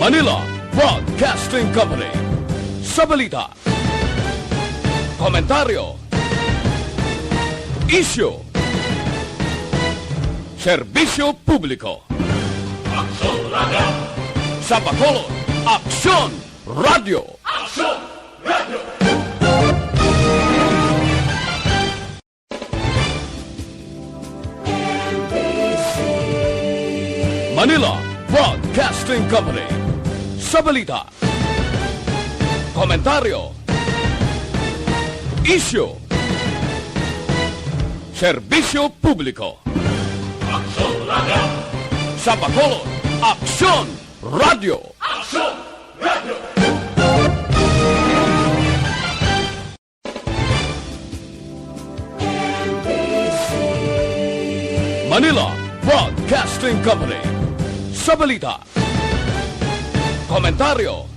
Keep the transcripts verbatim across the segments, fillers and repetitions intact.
Manila Broadcasting Company. Sa balita, komentaryo, isyu, serbisyo publiko. Aksyon Radio. Sa Bacolod, Aksyon Radio. Aksyon Radio. Manila Broadcasting Company. Sa balita, komentaryo, isyu, serbisyo publiko. Aksyon Radio. Sa Bacolod, Aksyon Radio. Aksyon Radio. Manila Broadcasting Company. Sa balita, komentaryo,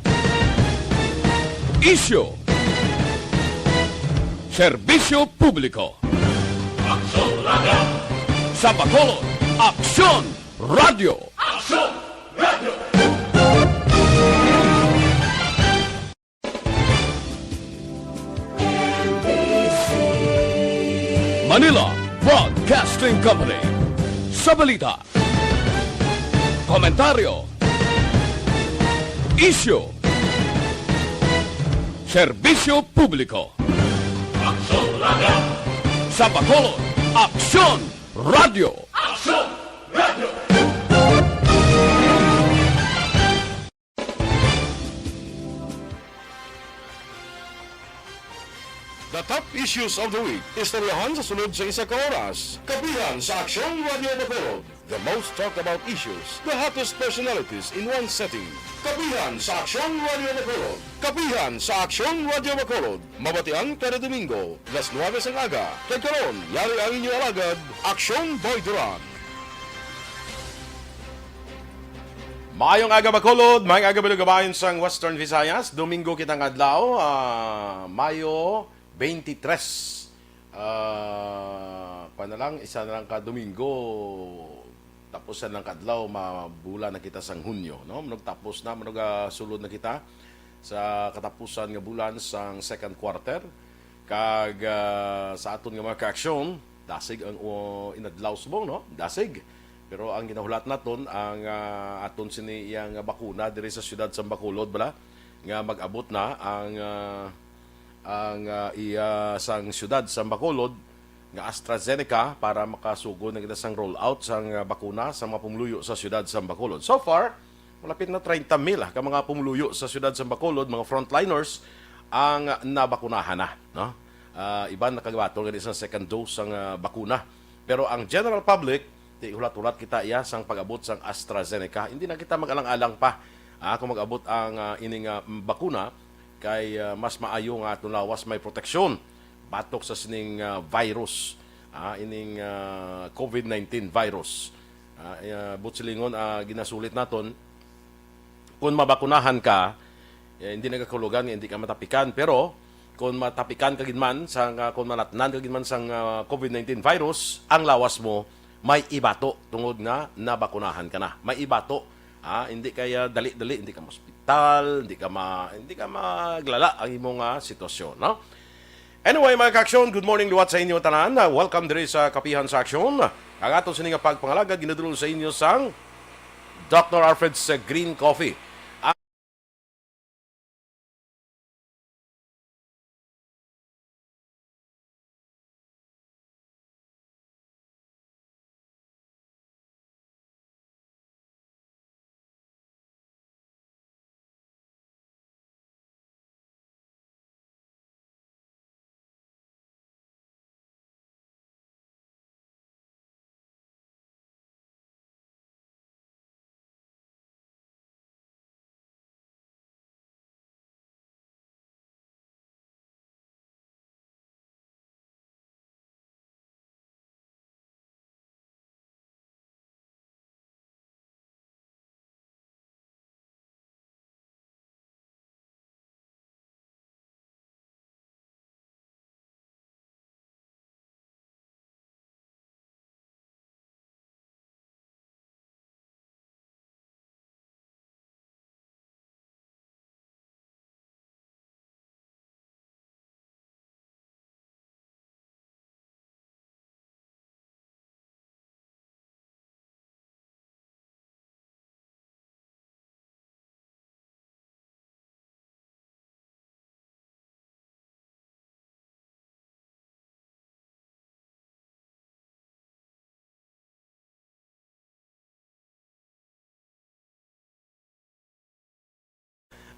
isyu, serbisyo publiko. Aksyon Radio. Sa Bacolod, Aksyon Radio. Aksyon Radio. Manila Broadcasting Company. Sa balita, komentaryo, isyu, serbisyo publiko. Aksyon Radio. Sa Bacolod, Aksyon Radio. Aksyon Radio. The top issues of the week, istoryahan sa sulod sa isa ka oras. Kapihan sa Aksyon Radio Bacolod. The most talked about issues, the hottest personalities in one setting. Kapihan sa Aksyon Radio Bacolod. Kapihan sa Aksyon Radio Bacolod. Mabatian kada Domingo, las nuebe sang aga. Kag karon, yari ang inyo alagad, Aksyon Boy Duran. Maayong aga, Bacolod. Maayong aga, mga kababayan sang Western Visayas. Domingo kita nga adlaw, ah, Mayo twenty-three. Ah, kuwan na lang, isa na lang ka Domingo, tapos na lang ka adlaw, mabulan na kita sang Hunyo, no? Manugtapos na, manuga sulod na kita sa katapusan nga bulan sang second quarter. Kag, ah, sa aton nga mga kaaksyon, dasig ang, uh, inadlaw subong, no? Dasig. Pero ang ginahulat naton, ang, ah, aton sini iyang bakuna diri sa siyudad sang Bacolod, bala, nga mag-abot na ang, ah, ang, ah, iya sang siyudad sang Bacolod nga AstraZeneca para makasugod na kita sang rollout sang, ah, bakuna sa mga pumuluyo sa siyudad sang Bacolod. So far, malapit na treinta mil, ah, ka mga pumuluyo sa siyudad sang Bacolod, mga frontliners, ang nabakunahan na, no? Ah, iban nakabaton gani sa second dose sang, ah, bakuna. Pero ang general public, ti hulat-hulat kita iya sang pag-abot sang AstraZeneca. Hindi na kita mag-alang-alang pa, ah, kung mag-abot ang, ah, ining, ah, bakuna, kay, ah, mas maayo nga aton lawas may proteksyon batok sa sining, ah, virus, ah, ining, ah, covid nineteen virus. Ah, ah, buot silingon, ah, ginasulit naton, kung mabakunahan ka, eh, hindi nagakahulugan nga hindi ka matapikan. Pero kung matapikan ka gid man sang, ah, kung manatnan ka gid man sang, ah, covid nineteen virus, ang lawas mo may ibato tungod nga nabakunahan ka na. May ibato, ah, hindi kaya dali-dali, hindi ka ma-hospital, hindi ka ma-, hindi ka maglala ang imong, ah, sitwasyon, no? Anyway, mga kaaksyon, good morning liwat sa inyo tanan. Ah, welcome diri sa Kapihan sa Aksyon. Ang aton sini nga pagpangalagad ginadulong sa inyo sang Doctor Alfred's Green Coffee.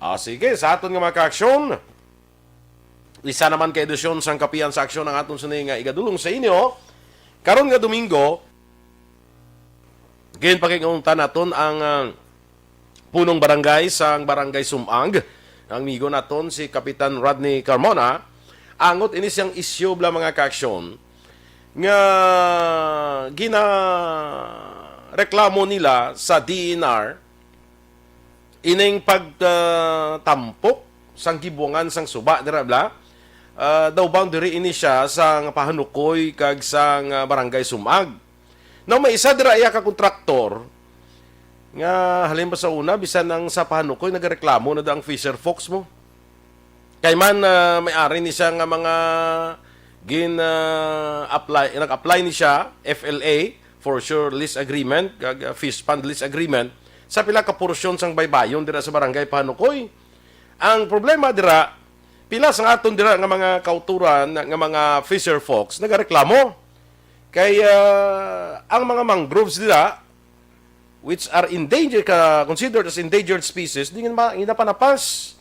Ah, sige, sa aton nga mga kaaksyon, isa naman ka edisyon sang Kapihan sa Aksyon ang aton sini nga igadulong sa inyo. Karon nga Domingo, ginpakiunta naton ang, ah, punong barangay sang Barangay Sumag, ang amigo naton si Kapitan Rodney Carmona. Angot ini siyang isyu bala, mga kaaksyon, nga ginareklamo nila sa D E N R ining pagtampok sang gibuangan sang suba dira bala. Ah, daw boundary ini siya sang Pahanukoy kag sang, ah, Barangay Sumag. Now, may isa dira iya ka kontraktor nga halin pa sa una, bisan ang sa Pahanukoy nagareklamo na daw ang Fisher Folks mo. Kay man, ah, may ari ni siya nga mga gin, ah, apply, nag-apply ni siya, F L A, for sure lease agreement, kag, ah, fish pond lease agreement, sa pila ka porsyon sang baybayon dira sa Barangay Pahanukoy. Ang problema dira, pila sa aton dira nga mga kauturan, nga mga Fisher Folks, nagareklamo. Kay, ah, ang mga mangroves dira, which are endangered, ka, considered as endangered species, di nga ma-, ginapanapas.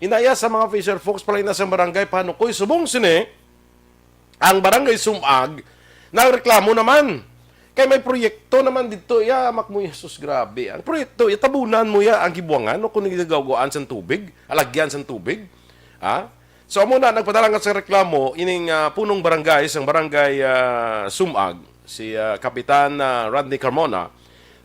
Inaya sa mga Fisher Folks pala ina sa Barangay Pahanukoy. Subong sini, ang Barangay Sumag nagreklamo naman. Kay may proyekto naman dito, ya, makmo, Jesus, grabe. Ang proyekto, ya, tabunan mo, ya, ang gibuangan, no, kung nagagawaan sang tubig, alagyan sang tubig. Ha? So, amo na, nagpadala nga sa reklamo, ining, ah, punong barangay, sang Barangay, ah, Sumag, si, ah, Kapitan, ah, Rodney Carmona,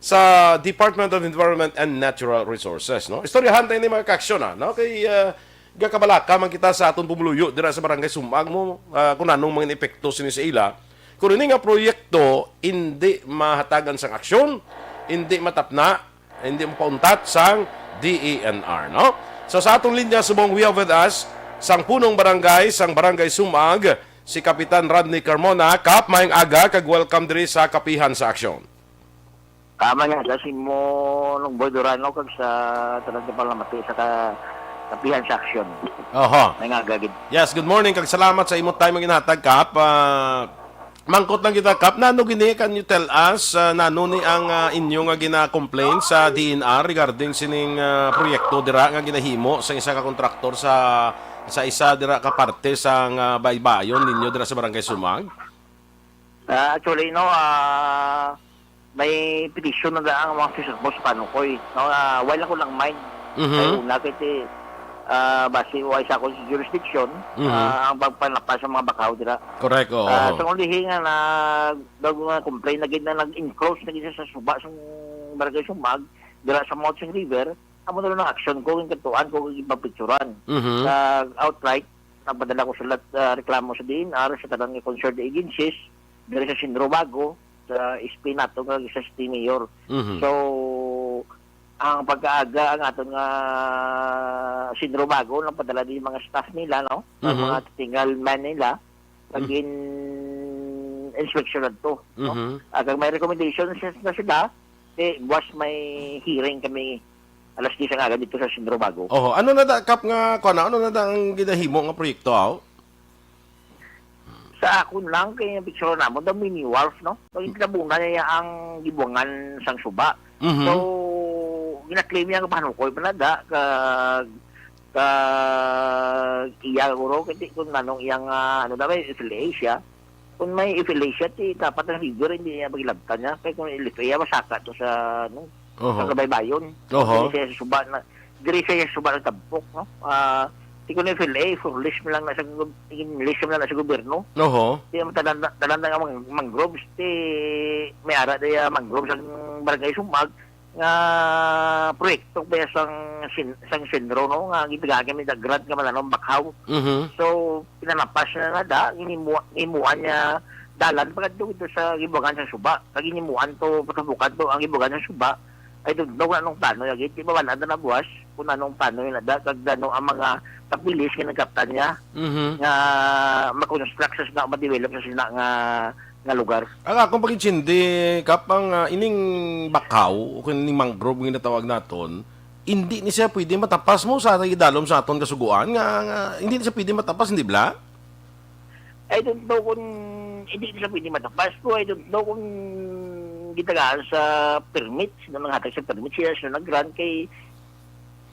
sa Department of Environment and Natural Resources, no? Istoryahan tayo ni mga kaaksyon, ah, no? Kay, ah, gakabalaka man kita sa aton pumuluyo dira sa Barangay Sumag mo, ah, kung anong mga epekto sini sa ila. Kung ini nga proyekto hindi mahatagan sang aksyon, hindi matapna, hindi mapauntat sang D E N R, no? So, sa aton linya subong, we have with us sang punong barangay sang Barangay Sumag, si Kapitan Rodney Carmona. Kap, maayong aga kag welcome diri sa Kapihan sa Aksyon. Tama nga, sa imo, Nung Boy Durano, kag sa tanan nga palamati sa ka-, Kapihan sa Aksyon. Oho. May nga agagid. Yes, good morning, kag salamat sa imo time nga ginhatag, Kap. Ah, mangkot lang kita, Kap. Nano gini, can you tell us, ah, nano ni ang, ah, inyo nga gina-complain sa D E N R regarding sining, ah, proyekto dira nga ginahimo sa isa ka kontraktor sa, sa isa dira ka parte sang, ah, baybayon ninyo dira sa Barangay Sumag? Ah, actually, no, ah, may petition na daan ang mga Fisher Folks sa Panukoy, no? Ah, wala ko lang mind. Mhm. Kay una, kay ti, ah, base wa sa akong jurisdiction, Mhm. ah, ang pagpanapas sa mga bakaw dira. Correct, oo. Ah, sa ulihi nga na, daw nga complain na gid na nag-encroach na gid sa suba sa Barangay Sumag, dira sa mouth sang river, amo na lang ang action ko, yung katuan ko, yung ipapicturan. Mhm. Sa outright, nagpadala ko sa lat-, ah, reklamo sa D E N R, sa tanan nga concerned agencies, diri sa Centro Bago, sa S P nato, kag sa City Mayor. Mhm. So, ang pagkaaga, ang aton nga Centro Bago, nagpadala din mga staff nila, no? Ang Mhm. mga technical man nila, Mhm. naging inspection na to, no? Mhm. Ah, kag may recommendations na sila, eh, buwas may hearing kami alas diyes ang aga dito sa Centro Bago. Oho, ano na da, Kap, nga, kuwan na, ano na da ang ginahimo nga proyekto, aw? Sa akon lang, kay ang picture namon, the mini wharf, no? Pag ginabunan niya ang gibuangan sang suba. Mhm. So, ginaklaim niya nga Panukoy pa na da, kag, kag iya, guro, kay di kung nanong iyang, ah, ano daw, may F L A siya. Kung may F L A siya, ti dapat ang river, hindi niya maglabtan niya. Kay kung ilito, iya masaka to sa, ano, Oho. sa kabaybayon. Oho. Diri siya sa suba na, diri siya sa suba ng tampok, no? Ah, ti kung F L A, foolish mo lang na sa gov-, foolish mo lang na sa gobyerno. Oho. Ti ang tanan, tanan na nga mang-, mangroves, ti may ara na yung mangroves ang Barangay Sumag, nga proyekto ba sang sin-, sang sentro, no? Nga gitagaan kami na grant nga mananong bakhaw. Mhm. So, pinanapas na na da, ginimu-, gimuan niya dalan pa kadto dito sa gibuangan sa suba. Kag ginimuan to, patabukan to ang gibuangan sa suba. I don't know kung anong plano niya, di ba, wala na nabuwas kung anong plano niya da, kag ano ang mga papilis nga nagkaptan niya Mhm. nga ma-construct sa sina, ma-develop sa sina nga, nga lugar. Ang akong pag-intindi, Kap, ang, ah, ining bakaw o kung ining mangrove nga ginatawag naton, hindi ni siya pwede matapas mo sa idalom sa aton kasuguan nga, nga hindi ni siya pwede matapas, hindi bala? I don't know kung hindi ni siya pwede matapas ko. I don't know kung gitagaan sa permit, sino nanghatag sa permit, siya, siya nag-grant kay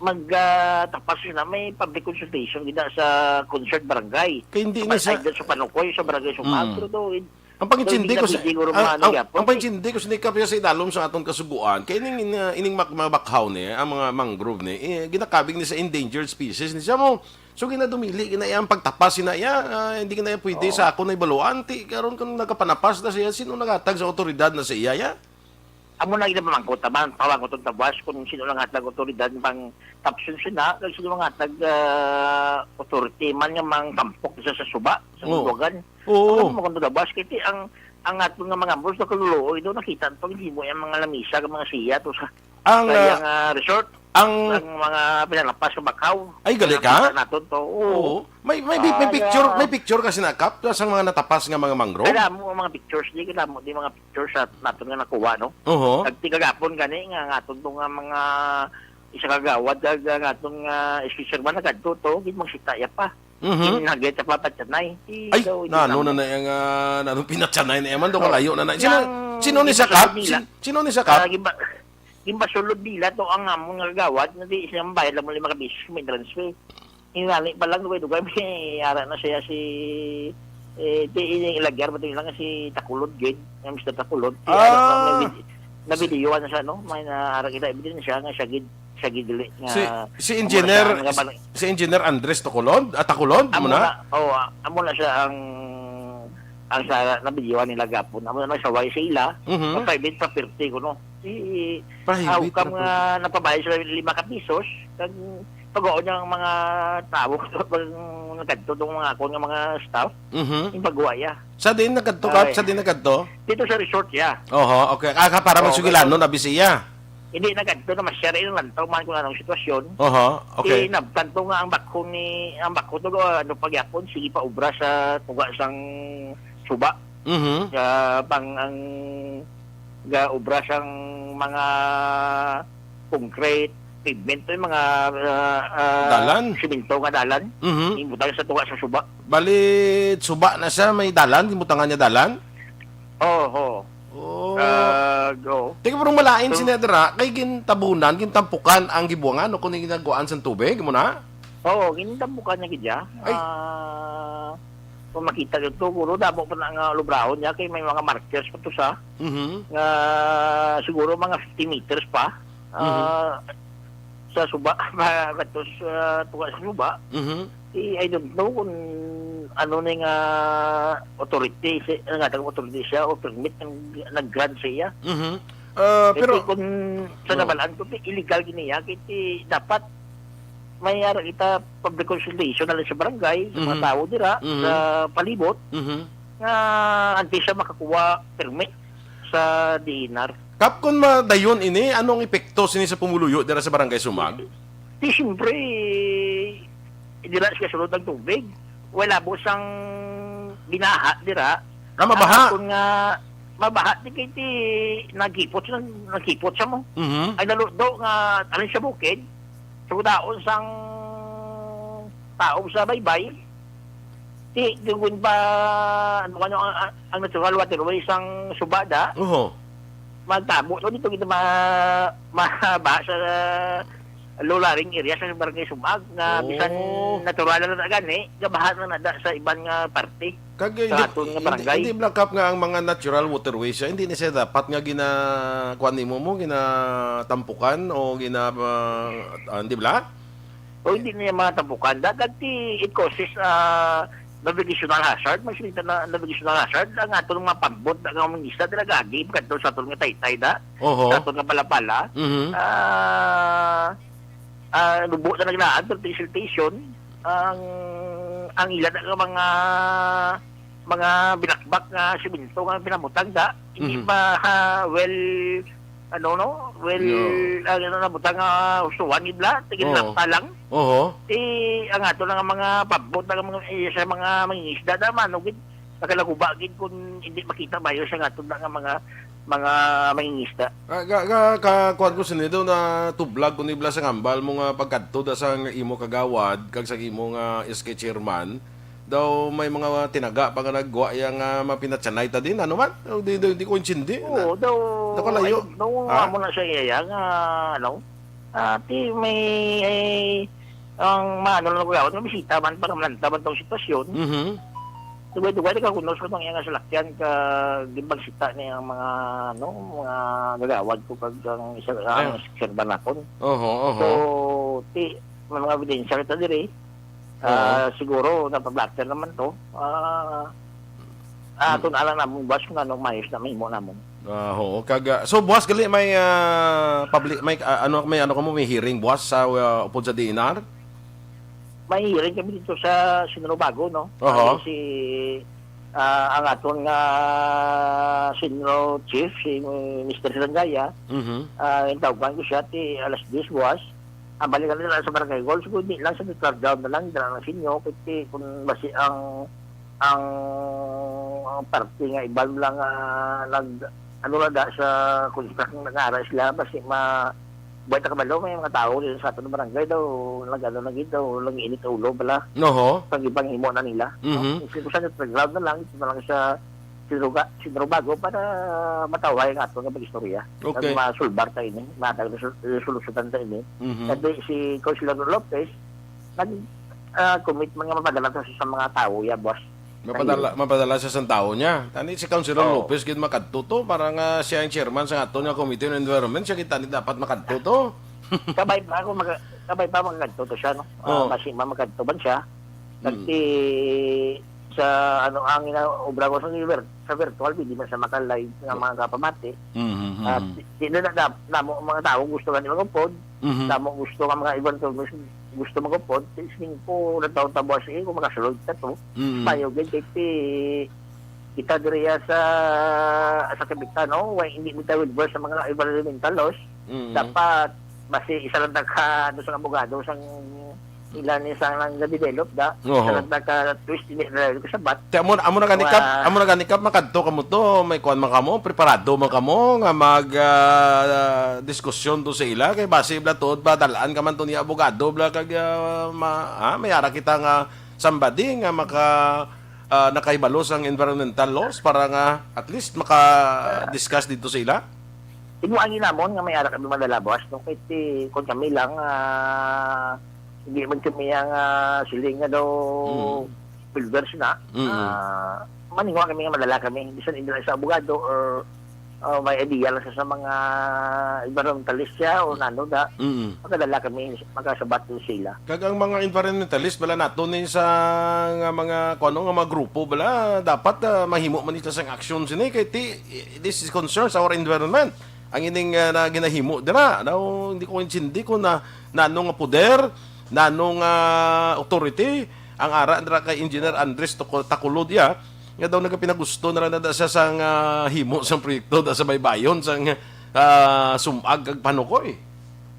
mag, ah, tapas sila, may public consultation gid sa concerned barangay. Kay hindi ni sa, either sa Panukoy, sa barangay Sumaag, Mm. pero daw, eh, Ang pangintindi ko sa, hindi siguro ang, mga ang, nagyapon, ang eh. Pangintindi ko sa nikap sa idalom sa aton kasuguan, kay ining, uh, ining mak-, mga bakhaw ni, ang mga mangrove ni, eh, ginakabig ni sa endangered species ni siya mo. So, ginadumili, gina-, ang pagtapas sina iya, ah, hindi na iya pwede Oo. sa ako na ibaluan. Ti, karon kung nagapanapas na siya, sino nagatag sa otoridad na sa iya, ya? Amo na ginapamangkot, taman, pamangkot ang tabas kung sino lang hatag otoridad pang tapson sina, kag sino lang hatag, ah, authority man nga mang tampok sa, sa suba, sa Oo. Buwagan. Oo. Ano mo kung tabas, kay ti ang, ang aton nga mga ambos na kaluluoy daw nakita to, hindi mo yung mga lamisa, ang mga siya to sa, Ang, sa ah, iyang, ah, resort, ang ang mga pinalapas sa Bakaw. Ay, gali ka? Nakita naton to, oo. Oo. May, may, may, may Ah, picture, yeah. may picture ka sinakap sa mga natapas nga mga mangrove? Kailangan mo ang mga pictures, di kailangan mo, di mga pictures sa naton nga nakuha, no? Oho. Nagtigagapon gani nga, nga aton to nga mga isa ka gawad, ag, nga aton nga fisherman, nagkadto to, gid magsita ya pa. Mhm. Ginhagit sa papatyanay. Di Ay, daw, di nano naman. na na yang, ah, nano pinatyanay na yaman, daw Oh. kalayo na na. Sino, Yang sino ni ginbasulod sakap? nila. Sin-, sino ni sakap? Ah, ginba-, ginbasulod nila to ang amon nga gawad, nga di siya mabayad lang mo lima ka pisos, may entrance fee. Ingani pa lang, dugay-dugay, may ara na siya si, eh, di, ini, ilagyar ba ito lang si Takulod, gid? Yung Mister Takulod. Di, Ah. ara na, may vid-, na-videoan na siya, no? May naara kita ebidensya nga siya, gid, siya, gid, dili nga, Si, si amo na Engineer, siya, ang mga si, si Engineer Andres Takulod? Ah, Takulod, Amo mo na? na, oh, ah, amo na siya ang, ang sa na-videoan nila gapon. Amo na may saway sa ila. Mhm. Sa private property ko, no? Si, Private ah, hukam property. nga napabayad sila lima ka pisos, kag pagaon niya ang mga tao, pag nagkadto tong mga akon nga mga staff, Mhm. yung pagwaya. Sa din nagkadto ka? Ay. Sa din nagkadto? Dito sa resort, ya. Oho, okay. Ah, ka-, para Oo, magsugilanon, pero abi siya. Hindi, nagkadto na masyari yung lantaw man kung anong sitwasyon. Oho, okay. Di, nabtan to nga ang bakho ni, ang bakho to, ano, pagyapon, sige pa obra sa tuga sang suba. Mhm. Nga pang ang ga obra sang mga concrete, pavement, yung mga, ah, ah, Dalan? Simento nga dalan. Mhm. Ibutang sa tuga sa suba. Bali, suba na siya, may dalan, gibutangan niya dalan? Oo, oo. Oh. Ah, go. Teka, pero malain So, sina dira, kay gintabunan, gintampukan ang gibuangan o kung ginaguan sa tubig, mo na? Oo, gintampukan niya gid siya. Ay. Ah, kung makita gyud to, guro, damo pa na nga lubrahon niya, kay may mga markers pa to sa, Mhm. nga siguro mga fifty meters pa, Mhm. ah, sa suba, pa, kadto sa tuwa sa suba. Mhm. Eh, I don't know kung ano ni nga authority, si, nga tag authority siya o permit ang nag-grant sa iya. Mhm. Ah, Kay pero, kung sa no. nabalaan ko, ti illegal gini ya, kay ti dapat may ara kita public consultation na lang sa barangay, sa mga Mhm. tao dira, Mhm. sa palibot, Mhm. nga antes siya makakuha permit sa D N R. Kap, kung madayon ini, anong epekto sini sa pumuluyo dira sa Barangay Sumag? Di, siyempre, dira siya sulod ang tubig. Wala po sang binaha dira. Ah, mabaha? Ang akon nga, mabaha di kay ti nagkipot siya, nagkipot siya mo. Mhm. Ay naludo nga, alin sa bukid, sa kudaon sang taob sa baybay, ti, dugon pa, ano, ano, ang, ang, ang natural waterway sang subada, Oho. magtabo to dito kita ma-, mabaha sa low-lying area sa Barangay Sumag, nga Oh. bisan natural na na gani, gabaha na na da sa iban nga parte Kag, sa hindi, aton nga hindi, barangay. hindi, Black Cap, nga ang mga natural waterways siya, hindi na siya dapat nga gina-, kuwan nimo mo, ginatampukan o gina-, ah, ah, di ba? O hindi niya mga tampukan. Dagat ti it causes, ah, navigational hazard. Magsalita na navigational hazard. Ang aton mga pambot, ang mga isda, talaga, agi, kadto sa aton nga taytay da. Oho. Sa aton nga palapala. Mhm. Ah, ah, lubo na naglaan, pero siltation, ang, ang ila na nga mga, mga binakbak nga simento nga pinamutang da, hindi Mhm. pa, ah, well, ano, no? Well, Yeah. ang ano na butang nga usuhan ni Bla, tigil Oo. lang pa lang. Oho. Eh, ang ato lang ang mga pabot, ang mga, eh, sa mga mangingisda naman, no? Gid, nakalaguba gid kung hindi makita ba yun sa ato lang ang mga, mga mangingisda. Ah, ga, ga, ka, kuwan ko sini daw na tublag ko ni Bla sa ngambal mo nga pagkadto da sa imo kagawad, kag sa imo nga S K chairman, daw may mga tinaga pa nga nagwa iya nga mapinatsanay ta din, ano man? Daw di, di, di ko intindi. Oo, daw, Nakalayo. ay, daw, Ah? amo na siya iya nga, ano, Ah, ti may, eh, ang mga ano lang nagawat nga bisita man para malanta man tong sitwasyon. Mhm. Dugay-dugay nagkakunos ko tong iyang salakyan ka di pagsita ni ang mga, ano, mga gagawad ko kag ang isa, ang Ah. obserba nakon. Oho, oho. So, ti may mga ebidensya kita diri. Ah, Oo. Siguro, napablatter naman to. Ah, ah, Hmm. Aton alam namon, boss, kung ano mayos na mahimo namon. Ah, oo. Kag, ah, so, buwas gali may, ah, public, may, ah, ano, may ano kamo, may hearing buwas sa, ah, upod sa D N R? May hearing kami dito sa Sino Bago, no? Oho. Kasi si, ah, ang aton nga senior chief, si Mister Sangaya, Mhm. ah, yung tawgan ko siya, ti alas diyes buwas, ang balikan nila sa barangay hall, siguro di lang sa neutral ground na lang, dala lang sa inyo, kasi kung basi ang, ang, ang parte nga iban lang, ah, nag, ano na da sa construction, nag-aaral sila, basi ma-, buhay ta kabalo, may mga tao dito sa aton barangay daw, nag-ano na gid daw, nag-init ulo bala. Oho. Pag ibang himo na nila. Mhm. No? Kasi kung sa neutral ground na lang, ito na lang sa Sino Ga-, Sino Bago para matawhay ang aton nga pag-istorya. Okay. Kag masulbar ta ini, matag resol-, resolusyonan ta ini. Mhm. Kasi si Councilor Lopez, nag, ah, commit man nga mapadala ta sa, sa mga tawo, ya, boss. Mapadala, Ayun. Mapadala sa isang tawo niya. Tani si Councilor Oo. Lopez gid makadto to, para nga siya ang chairman sa aton nga Committee on Environment, siya gid tani dapat makadto to. Kabay pa ako, mag-, kabay pa makadto to siya, no? Ah, Oo. Basi man makadto man siya. Mm. Kasi sa, ano, ang ina-, obra ko sa vir-, sa virtual, hindi man siya maka-live nga Oo. mga kapamati. Mhm, Ah, mhm. Di, di na, na, namo ang mga tao gusto nga di mag-upload. Mhm. Namo gusto nga mga evangelists gusto mag-upload. Sining ko, nataw-tawa siya, eh, kung makasulod ka to. Mhm. Mayo, gid, kay ti-, kita diriya sa, sa Kapitan, no? Why hindi mo tayo verse sa mga environmental laws? Mhm. Dapat, basi isa lang ta ka, ano, sa abogado, sang ila ni sang nang develop da. Oho. Sa nagka-twist, hindi na kasabat. Ti amo, amo na gani kap, Wa- amo na gani kap, makadto kamo to, may kuan man kamo, preparado man kamo nga mag, ah, diskusyon to sa ila, kay basi bala tuod ba, dalaan ka man to ni abogado bala kag, ah, ma-, ah, may ara kita nga somebody nga maka, ah, nakahibalo sang environmental laws para nga at least maka-discuss dito sa ila. Imo ang namon nga may ara kami madala, boss, no? Kay ti, kung kami lang, ah, hindi man kami ang, ah, siling nga daw Mm. builders na. Mm. Ah, maningwa kami nga madala kami. Bisan hindi lang sa abogado or, ah, may idea lang sa, sa mga environmentalist siya o Mm. nano da. Mm. Makadala kami, makasabat din sila. Kag ang mga environmentalist, bala nato ni sa nga mga, kuno nga mga grupo, bala, dapat, ah, mahimo man ito sang aksyon sini. Kay ti, this is concerns our environment. Ang ining, ah, na ginahimo dira, daw, hindi ko intindi kung na, nano nga poder, nano nga authority, ang ara dira kay Engineer Andres Toco-, Tacolod, iya, nga daw nagapinagusto na lang na siya sang, ah, himo sang proyekto da sa baybayon sang, ah, Sumag kag Panukoy.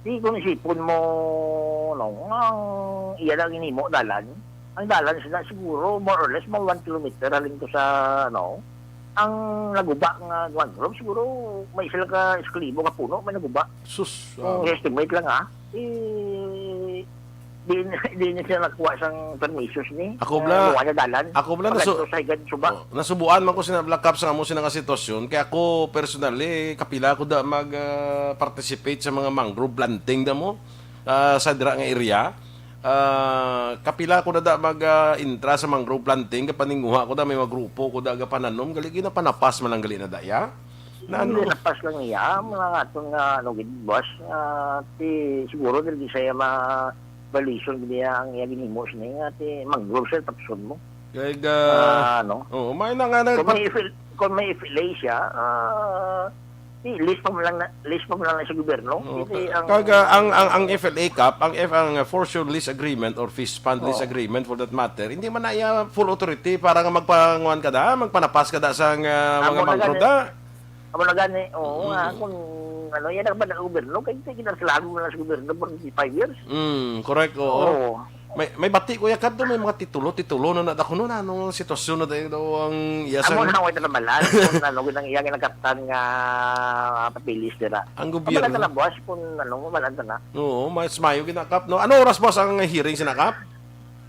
Di, kung isipon mo, no, ang iya lang ginhimo dalan. Ang dalan sila siguro, more or less, mga one kilometer halin to sa, ano, ang naguba nga mangrove, siguro may isa lang ka eskulibo ka puno, may naguba. Sus, Kung ah. Estimate lang, ha, eh, di, di niya sila nakuha sang permisos ni. Ako Ah, bala, luwa na dalan. Ako bala, Pagkadto nasu-, sa higad suba. Oh, nasubuan man ko sina Black Caps nga amo sina nga sitwasyon. Kaya ako, personally, kapila ko da mag, ah, participate sa mga mangrove planting da mo, ah, sa dira nga area. Ah, kapila ko na da mag, ah, intra sa mangrove planting, kapaninguha ko da, may mga grupo ko da, gapananom, gali, ginapanapas man lang gali na da, ya? Na Hindi ano? Napas lang niya, mga aton nga, ano, gid, boss, ah, ti, siguro, dili siya ma-, violation gid niya ang iya ginhimo sini nga, ti, mangrove siya, tapson mo. Kay, ah, Ah, ano? Oo, may na nga Kung nagpat- may fil-, kung may F L A siya, ah, Di, lease pa mo lang na, lease pa mo lang na sa gobyerno. Oo, Hindi ka-, ang kaga, ang, ang, ang F L A Cap, ang F, ang, uh, for sure lease agreement or fish pond lease Oo. agreement for that matter, hindi man na iya full authority para nga magpanguan ka da, magpanapas ka da sa, uh, mga Amo na mangrove gani. da. Amo na gani. Oo nga, Mm. kung ano, yan ang ba na gobyerno, kaya hindi kinarsilahan mo lang sa gobyerno for five years. Mm, correct, oo. Oo. May, may bati ko ya kadto, may mga titulo, titulo na na kuno na anong sitwasyon na dahil daw ang iya Amo sang na, wala na malan. Kung ano, ginang iya ginakaptan nga papilis dira. Ang gobyerno. Malan na, boss, kung ano, malan na. Oo, mas mayo ginakap, no? Ano oras, boss, ang hearing sinakap?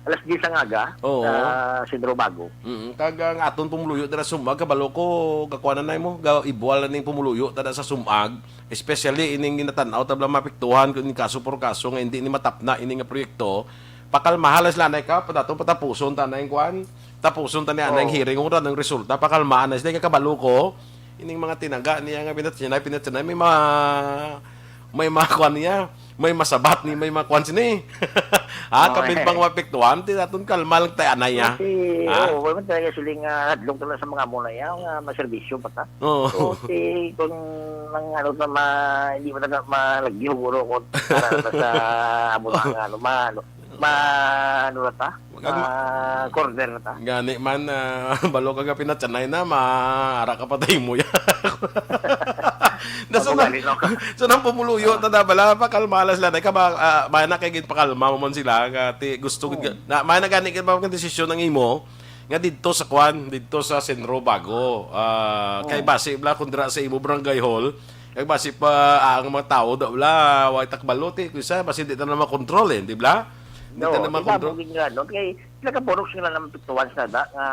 alas diyes ang aga Oo. Sa Sentro Bago. Mm, kag ang aton pumuluyo dira sa Sumag, kabalo ko, gakuanan na mo, ga-, ibuwal na ning pumuluyo tada sa Sumag, especially ining ginatanaw tabla mapiktuhan kung ining kaso por kaso nga hindi ni matapna ini nga proyekto. Pakalmahan lang sila, anay ka, pa dato patapuson ta na yung kwan, tapuson ta ni anay ang Oo. hearing, ora nang resulta, pakalmaan na sila, kay kabalo ko, ining mga tinaga niya nga pinatsinay, pinatsinay, may mga, may mga kwan niya, may masabat ni, may mga kwan sini. Ha, Oo, kapin eh. pang mapiktuhan, ti naton kalma lang tayo, anay, ha? Kasi, Ha? oo, wala man talaga siling, ah, hadlok talaga sa mga muna yan, nga maserbisyo pa ta. Oo. So, ti, kung nang ano na ma-, hindi mo talaga malagyo, guro, kung para na sa amo na nga, ano, ma-, ano, ma-, ano na ta? Wag ang ma- Ma-, corner na ta. Gani man, ah, balo ka ga pinatsanay na, maara ka patay mo yan. Daso Ako na, gani, no? So nang pumuluyo, Ah. tada bala, pakalma lang sila. Dahil ka ba, ah, ba na kay gid pakalma mo man sila, nga ti, gusto gid Oo. ka, na, may na gani ka ba ang desisyon ang imo, nga didto sa kwan, didto sa Senro Bago. Ah, kay Oo. basi bala kung dira sa imo barangay hall, kay basi pa, ah, ang mga tao daw bala, way takbalo, ti, kung isa, basi di ta na makontrol, eh, di bala? Di ta No, na di ba, makontrol. Bugin nga, no? Kay, nagapurok sila ng pictuan sa da, nga,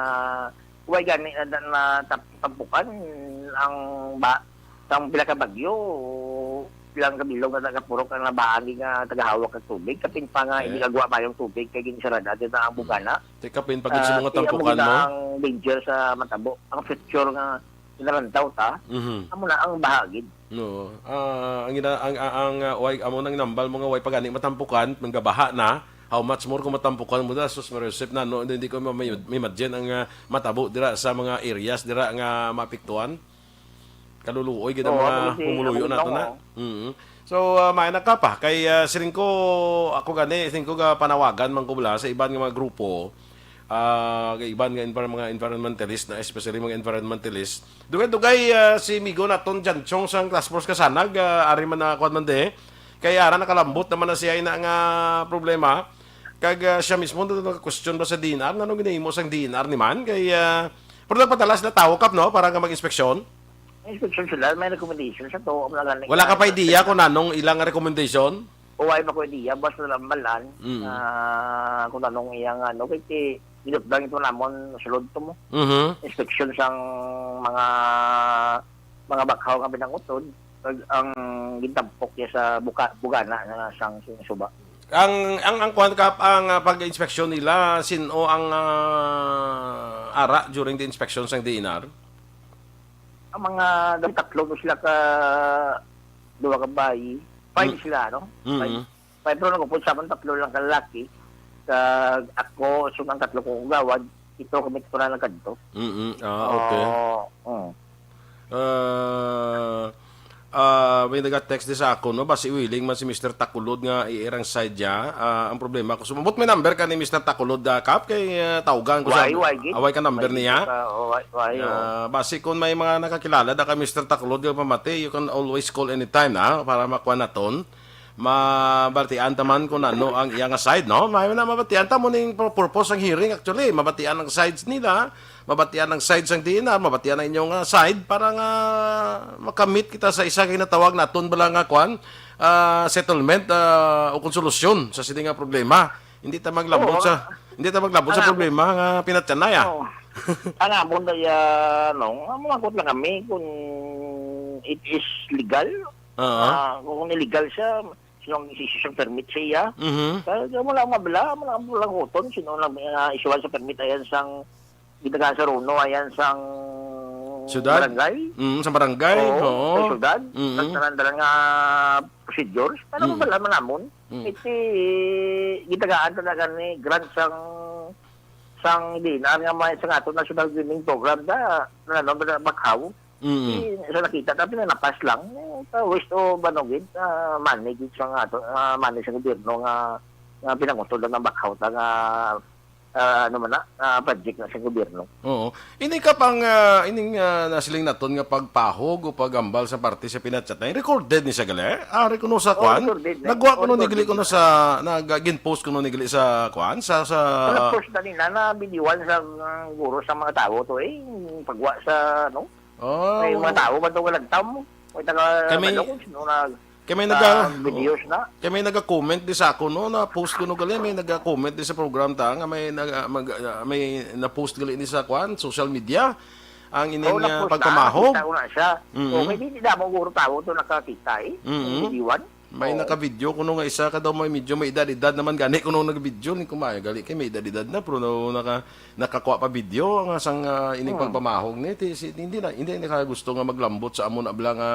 way gani na, na, na tap-, tampukan ang ba, sang pila ka bagyo, pila ka bilog na nagapurok ang nabahan nga tagahawak ng tubig, kapin pa nga, Eh. hindi kagwa mayong tubig, kay ginsarada din ang Hmm. bugana. Ti kapin pa gid sa Ah, mga ti amo tampukan gid mo? ang danger sa matabo. Ang future nga ginalantaw ta, Mhm. amo na ang bahagid. No. Ah, ang gina-, ang, ang, ang, ah, way, amo nang nambal mo nga way pa gani matampukan, manggabaha na. How much more kung matampukan mo da, sus, Maria Josep, na, no? Hindi, hindi ko ma-, ma-, ma-imagine ang, ah, matabo dira sa mga areas dira nga maapektuhan. Kaluluoy gid ang Oo, mga amo gid, pumuluyo amo gid, nato na. oo. Mm. So, ah, maayo na ka pa. Kay, ah, siling ko, ako gani, siling ko ga panawagan man ko bala sa iban nga mga grupo, ah, kay iban nga envir-, mga environmentalist na, especially mga environmentalist. Dugay-dugay, ah, si Migo naton Jan Chong sang Task Force Kasanag, ah, ari man na kuwan man di. Kay ara nakalambot naman na siya ina nga problema. Kag, ah, siya mismo na question ba sa D N R? Nganong ginahimo sang D N R ni man? Kay, ah, pero nagpadala sila tawo kap, no? Para nga mag-inspeksyon? Inspeksyon sila, may recommendation sa to. Wala gani Wala ka pa idea kung nanong ilang recommendation? O, ay pa ko idea, basta lang malan, Mm. ah, kung anong iyang ano, kay ti-, ginutbang ito namon, sulod to mo. Mhm. Inspeksyon sang mga, mga bakhaw nga pinangutod, kag ang gintampok niya sa buka-, bugana nga sang, sang suba. Ang, ang, ang kuwan kap, ang, ah, pag-inspeksyon nila, sino ang, ah, ara during the inspection sang D N R? Ang mga dam tatlo mo sila ka duha ka bayi, five Mm. sila, no? Mm. Five. Five, pero nagupod sa amon tatlo lang ka lalaki. Kag ako, so ang tatlo ko kagawad, ito kami ko na nagkadto. Mm-mm. Ah, okay. Oo, mm. Ah, ah, may naga-text din sa ako, no? Basi willing man si Mister Takulod nga i-air ang side niya. Ah, ang problema ko, sumabot may number ka ni Mister Takulod, ah, Kap, kay, ah, tawgan ko sa Why, why, gid? Away ka number Why, niya? gid ka? Oh, why, why, oh. Ah, basi kung may mga nakakilala da ka Mister Takulod nga pamati, you can always call anytime na para makuha naton. Mabatian ta man kung ano ang iya nga side, no? May na mabatian ta mo ning pur-, purpose ang hearing, actually. Mabatian ang sides nila, mabatian ang sides ang D N R, mabatian ang inyong, ah, side para nga makamit kita sa isa kay natawag naton bala nga kwan, ah, settlement, ah, o konsolusyon sa sini nga problema. Hindi ta maglabot Oo, sa, ang hindi ta maglabot sa ang problema nga pinatyanay, ah. Oo. Ang amon na ya, no, ang mga lang kami kung it is legal. Oo. Ah, kung illegal siya, sino ang isisyu siyang permit sa iya? Mhm. Kaya, kaya mo lang mabala, mo lang, mo lang huton, sino lang may, ah, isyuhan sa permit, ayan sang gitagaan sa runo, ayan sang Syudad? barangay. Mm, sa barangay, Oo, oo. sa syudad. Mm. Ang tanan-tanan nga procedures, para Mm. mabala man namon. Mm. Iti, gitagaan talaga ni grant sang, sang D N R nga may, sa ato National Greening Program, da, na, ano, na, bakhaw. Mm. Di, sa nakita, tapi na napas lang. Eh, sa waste o, ano, gid, ah, money, gid sa nga ato, ah, money sa gobyerno nga, nga pinangutod lang ng bakhaw, ta nga, ah, ano man na, ah, project na sa gobyerno. Oo. Ini ka pang, ah, ining, ah, nasiling naton nga pagpahog o paghambal sa parte sa pinachat na, recorded ni sa gali? Ah, kuno sa Oo, kwan? recorded na. Nagwa Oo, kuno ni gali recorded kuno na. sa, nag-, gin-post kuno ni gali sa kwan? Sa, sa, Sa ah, post na nila na videoan sa, ah, guro sa mga tao to, eh. Pagwa sa, ano, Oh. May mga tao ba to walang tam? May taga Kami Balong, sino na, Kay may naga-, ah, videos na. Kay may naga-comment di sa ako, no, na post ko no gali, may naga-comment di sa program ta nga may naga-, mag-, ah, may na-post gali ni sa kwan, social media, ang ining, oh, ah, na-post na, pagpamahog. Nakita ko na siya. Mm-hmm. Okay, di, di damo guro tawo to nakakita, eh. Mm-hmm. Ang videoan. May, oo, naka-video kuno nga isa ka daw may medyo may edad-edad naman gani kuno nag-video ni kumaya gali kay may edad-edad na pero no, naka-, nakakuha pa video nga sang, ah, ining, hmm, pagpamahog ni ti-, si, hindi na, hindi na ka gusto nga maglambot sa amo na bala nga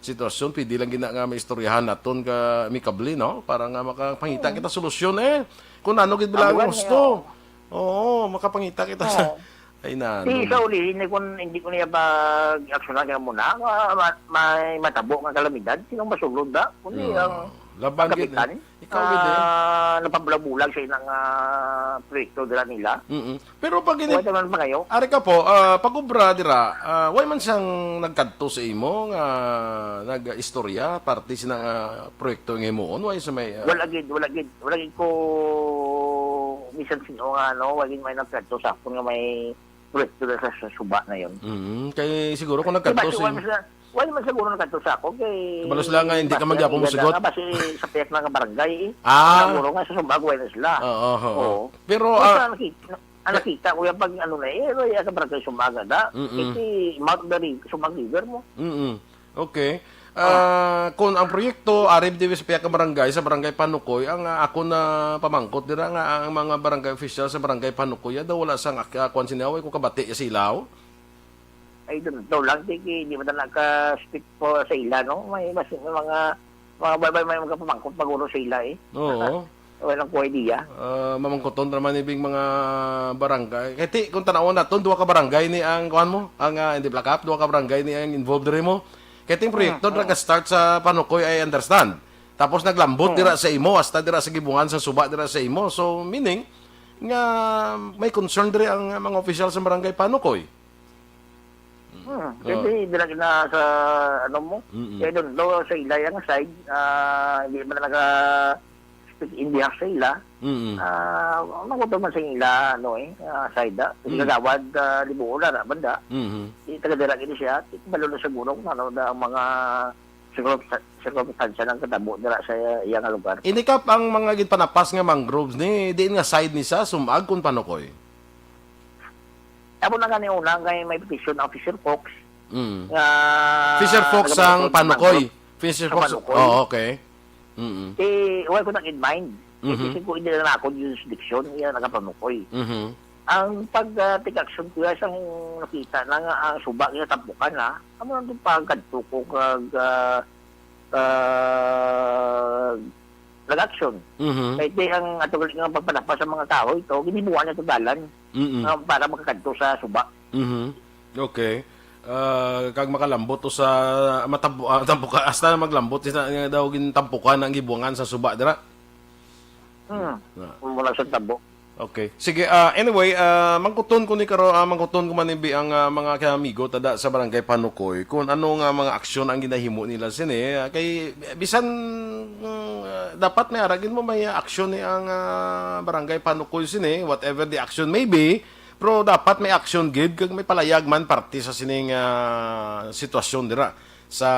sitwasyon, pwede lang gina nga maistoryahan naton ka amicably, no? Para nga makapangita, hmm, kita solusyon, eh. Kung ano gid bala ang gusto. Oo, makapangita kita sa, oo, ay na, si ano, sa ulihin, eh, kung hindi ko niya pag-aksyonan kaya muna, ma-, ma-, may matabo nga kalamidad, sinong masulod na? Kundi, oo, ang, laban ang gid, eh, kapitan, ikaw gid, eh, ah, napabulabulag sa inang, ah, proyekto dira nila. Mm-mm. Pero pag ini-, wala naman pangayo. Ari ka po, ah, pag-obra dira, ah, way man siyang nagkadto sa imo nga nag-istorya, parte sina nga proyekto nga himuon, way sa may, ah, wala gid, wala gid, wala gid ko bisan sino nga, ano, wala gid may nagkadto sa akon nga may proyekto na sa, sa suba na yun. Mm, kay siguro kung nagkadto sa imo. Wala man sa, wala man siguro nagkadto sa ako, kay kabalos lang nga hindi ka man gyapon mosugot. Basi sa piyak na nga barangay, eh. Ah. Siguro nga sa suba, wala na sila. Oo, oo. Oo. Pero, ah, nakita, na-, Ang nakita ko yan pag ano na, eh, ano yan sa barangay Sumaga, da? Mm-mm. Kasi Mount Dariga, Sumag River mo. Mm-mm. Okay. Ah. Ah, kung ang proyekto, ari di sa pihak nga barangay, sa barangay Panukoy, ang, ah, ako na pamangkot dira nga ang mga barangay official sa barangay Panukoy, ah, daw wala sang ak-, ah, kwan sila, way ko kabati sa ilaw. Ay, doon, doon lang, di, di, di mo na naka-speak po sa ila, no? May, mas, may mga, mga, may, may, may mga pamangkot, paguro sa ila, eh. Oo. Walang ko idea. Ah, mamangkuton ra man ibing mga barangay. Kay ti, kung tan-awon naton, duha ka barangay ni ang, kuwan mo, ang, ah, hindi, Black Cap, duha ka barangay ni ang involved diri mo. Kay ting proyekto, mm, mm, nag-start sa Panukoy, I understand. Tapos naglambot, mm, dira sa imo, hasta dira sa Gibungan, sa suba, dira sa imo. So, meaning, nga may concern diri ang mga opisyal sa barangay Panukoy. Hmm, oh, kasi dira na sa, ano mo, mm-mm, kaya doon, no, sa ila yung side, ah, hindi man naka-speak in behalf sa ila. Mm-mm. Ah, makuto man sa ila, ano, eh, ah, side, ah. Kasi, mm, kagawad, ah, libuon na, na, banda. Mm-hmm. Di taga dira gini siya, di ko malo na siguro kung ano na ang mga circumsta-, circumstansya ng katabo dira sa iyang lugar. Ini kap ang mga ginpanapas nga mangroves ni, diin nga side ni sa Sumag kung Panukoy? Amo na gani una kay may petition ang Fisher Folks. Mm. Nga Fisher Folks nagapromote sang sa Panukoy. Mangrove. Fisher Folks. Sa Panukoy. Oh, okay. Mm-mm. Eh, wala ko nang in mind. Eh, mhm, kasi ko hindi na ako jurisdiction, iya nagapanukoy. Mhm. Ang pag, ah, take action ko, isang nakita na nga ang suba niya tampukan na, amo nang pagkadto ko kag, ah, ah, nag-action. Mhm. Kay di ang ato gali nga pagpanapas sa mga kahoy to, ginibuan niya to dalan, mm, ah, para makakadto sa suba. Mhm. Okay. Ah, kag makalambot to sa matabo-, ah, tampuka-, hasta maglambot sila nga daw gintampukan ang gibuangan sa suba dira. Hmm. Na. Mula sa tabo. Okay. Sige, ah, anyway, ah, mangkuton ko ni karo, ah, mangkuton ko man ni bi-, ang, ah, mga kaamigo tada sa Barangay Panukoy kung ano nga mga aksyon ang ginahimo nila sini. Ah, kay bisan, mm, ah, dapat may aragin mo may aksyon ni ang, ah, Barangay Panukoy sini, whatever the action may be, pero dapat may aksyon gid kag may palayag man parte sa sining, ah, sitwasyon dira sa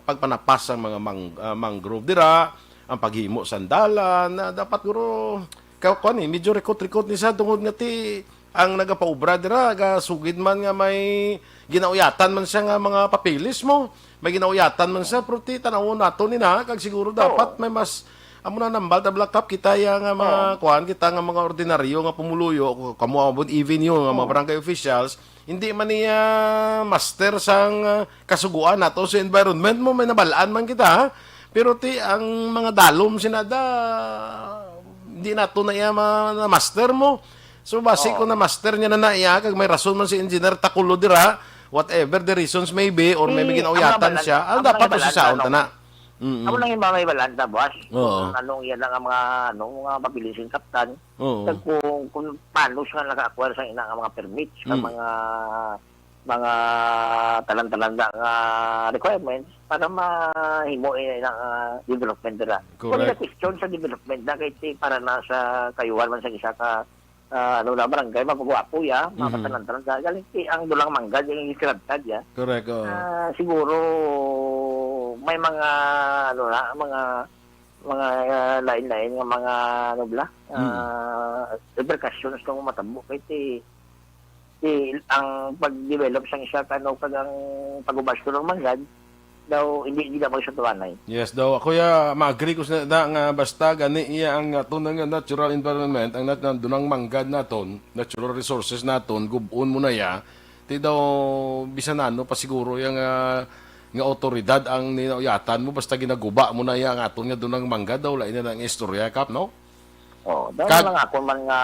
pagpanapas sang mga mang-, ah, mangrove dira, ang paghimo sang dalan, na dapat guro ka-, kuan, eh, medyo rikot-rikot ni siya tungod nga ti ang nagapaobra dira, gasugid man nga may ginauyatan man siya nga mga papeles mo, may ginauyatan man siya, pero ti tan-awon nato ni na, kag siguro dapat may mas, amo na nambal ta, Black Cap, kita ya nga mga kuan, kita nga mga ordinaryo nga pumuluyo, kamo abot even you nga mga barangay officials, hindi man niya master sang, ah, kasuguan nato sa environment mo, may nabalaan man kita, ha? Pero ti, ang mga dalom sinada, hindi nato na iya ma-, na-master mo. So, basi kung na-master niya na na iya, kag may rason man si Engineer Takulo dira, whatever the reasons may be, or may ginauyatan siya, ang dapat to si saon ta na. Mm-mm. Amo lang yung mga may balanta, boss. Oo. Kung anong iya na nga mga, ano, mga pabiling kaptan. Oo. Kag kung, kung paano siya naka-acquire sa ina nga mga permits, sa mga, mga tanan-tanan na nga requirements para mahimo ina nga development nila. Correct. Kung question sa development na kay ti para na sa kayuhan man sa isa ka, ah, ano na, barangay, mapagwapo ya, mga tanan-tanan na. Galing ti ang dulang manggad, yung iskrabtad ya. Correct, oo. Ah, siguro, May mga, ano na, mga, mga, ah, lain-lain nga mga, ano bala, Mm. ah, repercussions kung matabo. Kay ti, ti, ang pag-develop sang isa ka, ano, kag ang pag-ubas ko ng manggad, daw, hindi, hindi na magsatuanay. Yes, daw. Ako ya, ma-agree ko sa na nga basta gani iya ang aton nga natural environment, ang nat-, dunang manggad naton, natural resources naton, gub-on mo na ya. Ti daw, bisan ano pa siguro yang, ah, nga awtoridad ang ninauyatan mo, basta ginaguba mo na ya ang aton nga dunang manggad daw, lain na ang istorya, Kap, no? Oh, dahil Kag lang ako man nga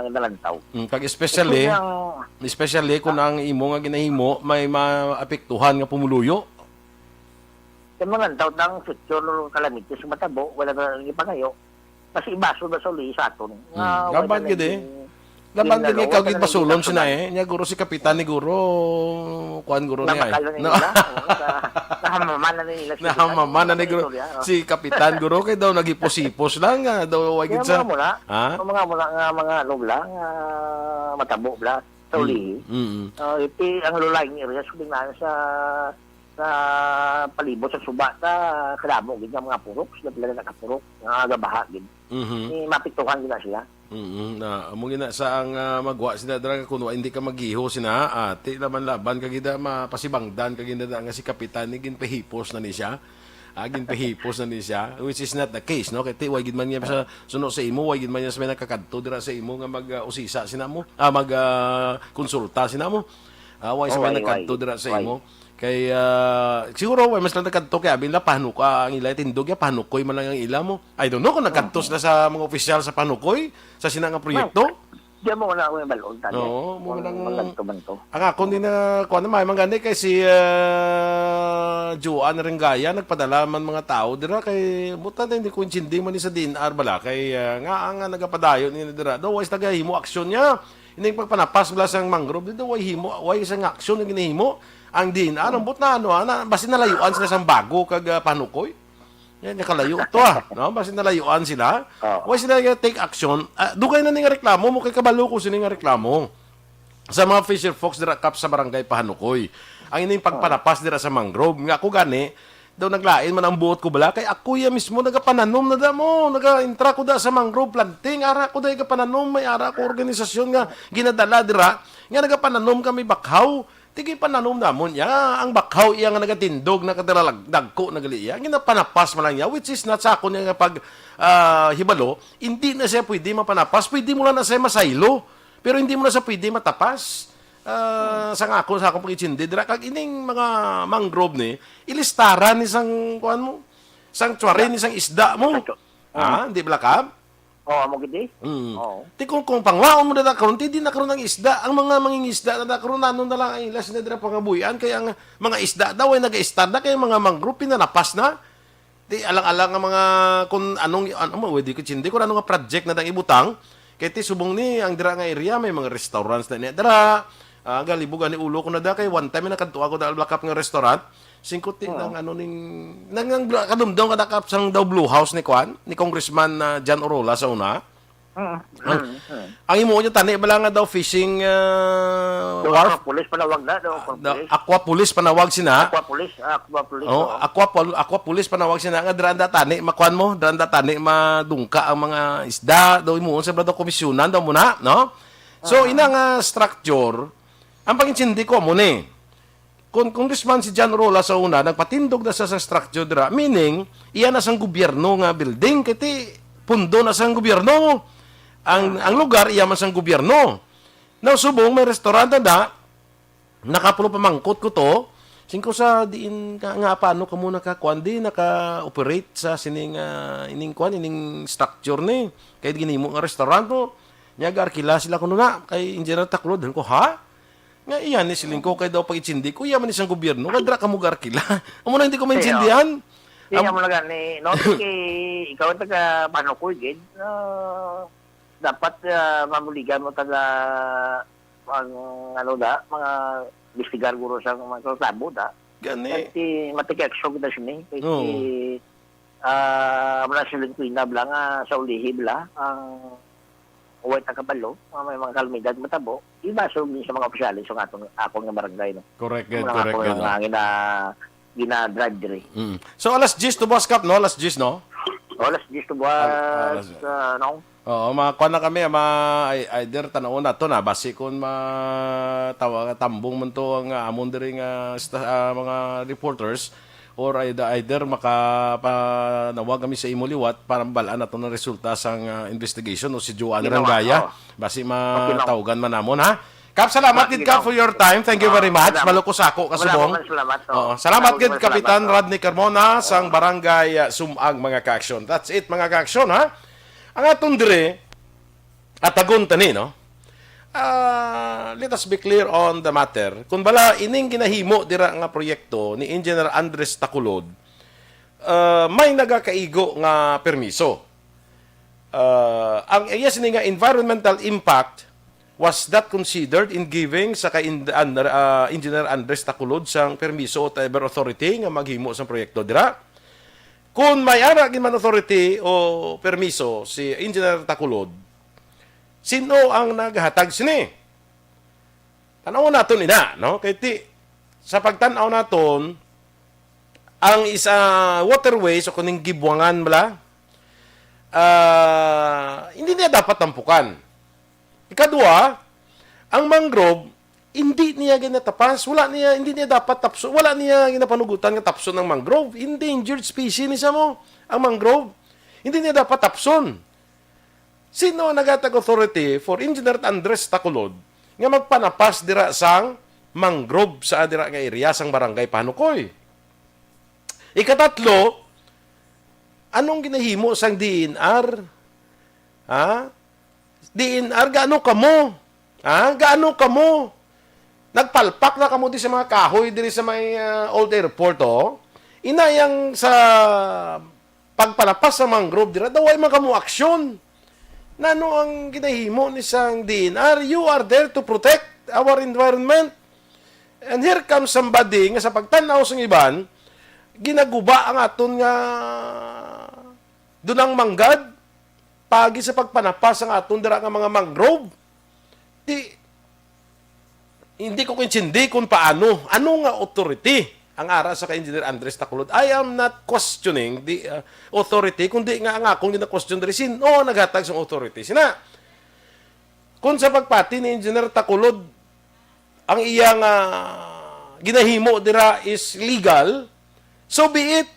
nalantaw. Mm, kag especially, Ito yang especially kung ang imo nga ginahimo may maapektuhan nga pumuluyo. Kay mga daw ang future calamities matabo, wala na lang ipangayo. Mas ibaso na sa uli sa aton. Nga Hmm. wala Laban na gid eh. yung, Laban yung gid eh, nalawa, kag wala na ibasulon yung sina personal. eh. Nya guro si Kapitan ni guro, kuan guro niya eh. Namakal na No. nila. Oo, sa-, nahamama na nila sila. Nahamama na ni Ano guro. istorya? Oh. Si Kapitan guro kay daw naghipos-hipos lang nga daw way Kaya gid sa mga mula, Ha? mga mula nga mga ano lang, ah, matabo bla sa Mm. ulihi. Mm. Ah, iti ang low-lying areas, kung tingnan sa, sa palibot, sa suba, ta kadamo gid nga mga purok, sila pila na ka purok, nga gabaha gid. Mhm. Ni mapiktuhan gid na sila. Mm, na, amo gina sa ang, ah, magwa sina dira nga kuno hindi ka magiho sina, ah, ti laban-laban ka gid, ah, mapasibangdan ka gid na nga si Kapitan ni ginpahipos na ni siya. Ah, ginpahipos na ni siya, which is not the case, no? Kay ti, way gid man niya sa suno sa imo, way gid man niya sa may nakakadto dira sa imo nga mag, ah, usisa sina mo, ah, mag, ah, konsulta sina mo. Ah, way sa Oh, may way, nakadto way, dira sa way. imo. Kay, ah, siguro, way mas lang nakadto kay abi nila pahanuk-, ah, ang ila tindog ya, pahanukoy man lang ang ila mo. I don't know kung nakadto Mm. sila sa mga opisyal sa pahanukoy, sa sina nga proyekto. Di mo na ako yung balon, tali. Oo, mo Kung lang magkadto man to. Ang akon din na, kuwan na, may manggani kay si, ah, Joan Rengaya, nagpadala man mga tao dira kay, buta na, hindi ko intindi man ni sa D N R bala kay, ah, nga ang, ah, nagapadayon ni dira. Daw, way sa tagahimo aksyon niya. Ining pagpanapas bala sang mangrove, di daw, way himo, way sa nga aksyon ang ginahimo. Ang D N R, ang buta na, ano, ah, na, basi nalayuan sila sang bago kag, ah, panukoy. Yan, nakalayo to, ah, no? Basi nalayuan sila. Oo. Why sila yung take action? Ah, dugay na ni nga reklamo mo, kay kabalo ko sini nga reklamo sa mga fisher folks dira kap sa barangay Pahanukoy. Ang ining pagpanapas dira sa mangrove. Nga ako gani, daw naglain man ang buot ko bala, kay ako ya mismo nagapananom na damo, nagaintra ko da sa mangrove planting, ara ko da igapananom, may ara ko organisasyon nga ginadala dira, nga nagapananom kami bakhaw. Ti ginpananom namon iya, ang bakhaw iya nga nagatindog, nakadala lag-, dagko na gali iya, ginapanapas man lang iya, which is not sa akon nga pag, ah, hibalo, hindi na siya pwede mapanapas, pwede mo lang na siya masaylo, pero hindi mo na siya pwede matapas. Ah, sa nga ako, sa akong pag-intindi dira, kag ining mga mangrove ni, ilistaran ni sang, kuan mo, sanctuary ni sang isda mo. Ito. Ah, hindi bala ka? Oo, amo gid eh. Mm. Oo. Ti kung, kung pangwaon mo na karon, ti di na karon ang isda. Ang mga mangingisda na, na karon, ano na lang ang ila sila dira pangabuhian. Kay ang mga isda daw ay nag-istar na, kay mga mangrove pinanapas na. Ti alang-alang ang mga, kung anong, ano mo, di ko, hindi ko ano nga project na dang ibutang. Kay ti subong ni, ang dira nga area, may mga restaurants na niya dira. Ah, galibog ani ulo ko na da, kay one time nakadto ako da Black Cap nga restaurant. Singko ti Oo. nang ano ning, nang, nang bla-, kadumdom ka nakap sang daw Blue House ni Kwan, ni Congressman, ah, John Orola sa una. Mm, Ang, mm, mm. ang imo niya tani bala nga daw fishing, ah, Daw wharf? Aquapolis panawag na, daw Ah, daw Aquapolis. Aquapolis panawag sina. Aquapolis, ah, Aquapolis, Oh, oo. Aquapol-, Aquapolis panawag sina nga dira anda tani makwan mo, dira anda tani madungka ang mga isda, daw imo sa bala daw komisyonan daw muna, no? So, Ah. ina nga structure, ang pangintindi ko mo ni. Kung Congressman si John Rola sa una, nagpatindog na sa, sa structure dira, meaning, iya na sang gobyerno nga building, kay ti pundo na sang gobyerno. Ang, ang lugar, iya man sang gobyerno. Now, subong, may restaurant na da, nakapulo pamangkot ko to, singko sa diin ka, nga paano ka mo nakakuan di, naka-operate sa sining, ah, ining kuan, ining structure ni. Kay ginimo nga restaurant, no? Nya, gaarkila sila kuno na, kay Engineer Taklod, ko, ha? Nga iya ni siling ko kay daw pag-itsindi ko, iya man isang gobyerno, nga dira ka mo garkila. Amo na hindi ko maintindihan. Iya Am- mo na gani, no? Kay ikaw ang taga Panukoy, gid. Ah, dapat, ah, mamuligan mo taga ang, ano da, mga bistigar guro sa mga reklamo da. Gani. Kay ti, matiki aksyon kita sini. Kay Oo. ti, ah, wala siling kuina bala nga sa ulihi bala ang way ta kabalo, nga may mga kalamidad matabo, ibaso mi sa mga opisyales sa atong, akon nga barangay, no? Correct, good, Mga correct, akon good, nga oh. nga gina-, gina-drive diri. Mm. So, alas diyes to buwas, Kap, no? Alas diyes, no? O, alas diyes to buwas, Al-, alas- ah, no? Oo, mga kuan na kami, mga i- either tan-awon nato na, basi kung ma-, tawa-, tambong man to ang, ah, amon diri nga sta-, ah, mga reporters, or ei-, either makapanawag kami sa imo liwat para mabal-an nato ang resulta sang, ah, investigation o si Joanne Ginawa, Rangaya. Oo. Basi Okay lang. matawgan man namon, ha? Kap, salamat Sige, gid, Kap, Kap. for your time. Thank you very Salamat. Much. Maluko sa ako, Wala kasubong. Akong salamat. Oo, salamat Wala gid, akong Kapitan salamat. Rodney Carmona, sang Barangay, ah, Sumag, mga ka-aksyon. That's it, mga ka-aksyon, ha? Ang aton diri, atagon tani, no? Ah, let us be clear on the matter. Kung bala, ining ginahimo dira nga proyekto ni Engineer Andres Taculod, ah, may nagakaigo nga permiso. Ah, ang iya sini nga environmental impact was that considered in giving sa kay Ind-, An-, ah, Engineer Andres Taculod sang permiso o whatever authority nga maghimo sang proyekto dira? Kung may ara gid man authority o permiso si Engineer Taculod, sino ang naghatag sini? Tan-awon naton ina, no? Kay ti, sa pagtan-aw naton, ang isa waterways o kuning gibuangan bala, ah, hindi niya dapat tampukan. Ikadua, ang mangrove, hindi niya ginatapas, wala niya, hindi niya dapat tapso, wala niya ginapanugutan nga tapson ang mangrove. Endangered species ni sa mo ang mangrove. Hindi niya dapat tapson. Sino ang nagatag authority for Engineer Andres Taculod nga magpanapas dira sang mangrove sa dira nga area sang Barangay Panukoy? Ikatatlo, anong ginahimo sang D N R? Ha? D N R, gaano kamo? Ha? Gaano kamo? Nagpalpak na kamo di sa mga kahoy diri sa may, ah, old airport, oh. Inayang sa pagpalapas sa mangrove dira, daw way man kamo aksyon. Nano ang ginahimo ni sang D N R? You are there to protect our environment. And here comes somebody nga sa pagtan-aw sang iban, ginaguba ang aton nga dunang manggad, pagi sa pagpanapas ang aton dira nga mga mangrove. Di, hindi ko kaintindi kung paano, ano nga authority ang ara sa kay Engineer Andres Taculod. I am not questioning the, uh, authority, kundi nga ang akong gina-question diri, sino ang naghatag sang authority? Sina, kung sa pagpati ni Engineer Taculod, ang iya nga ginahimo dira is legal, so be it.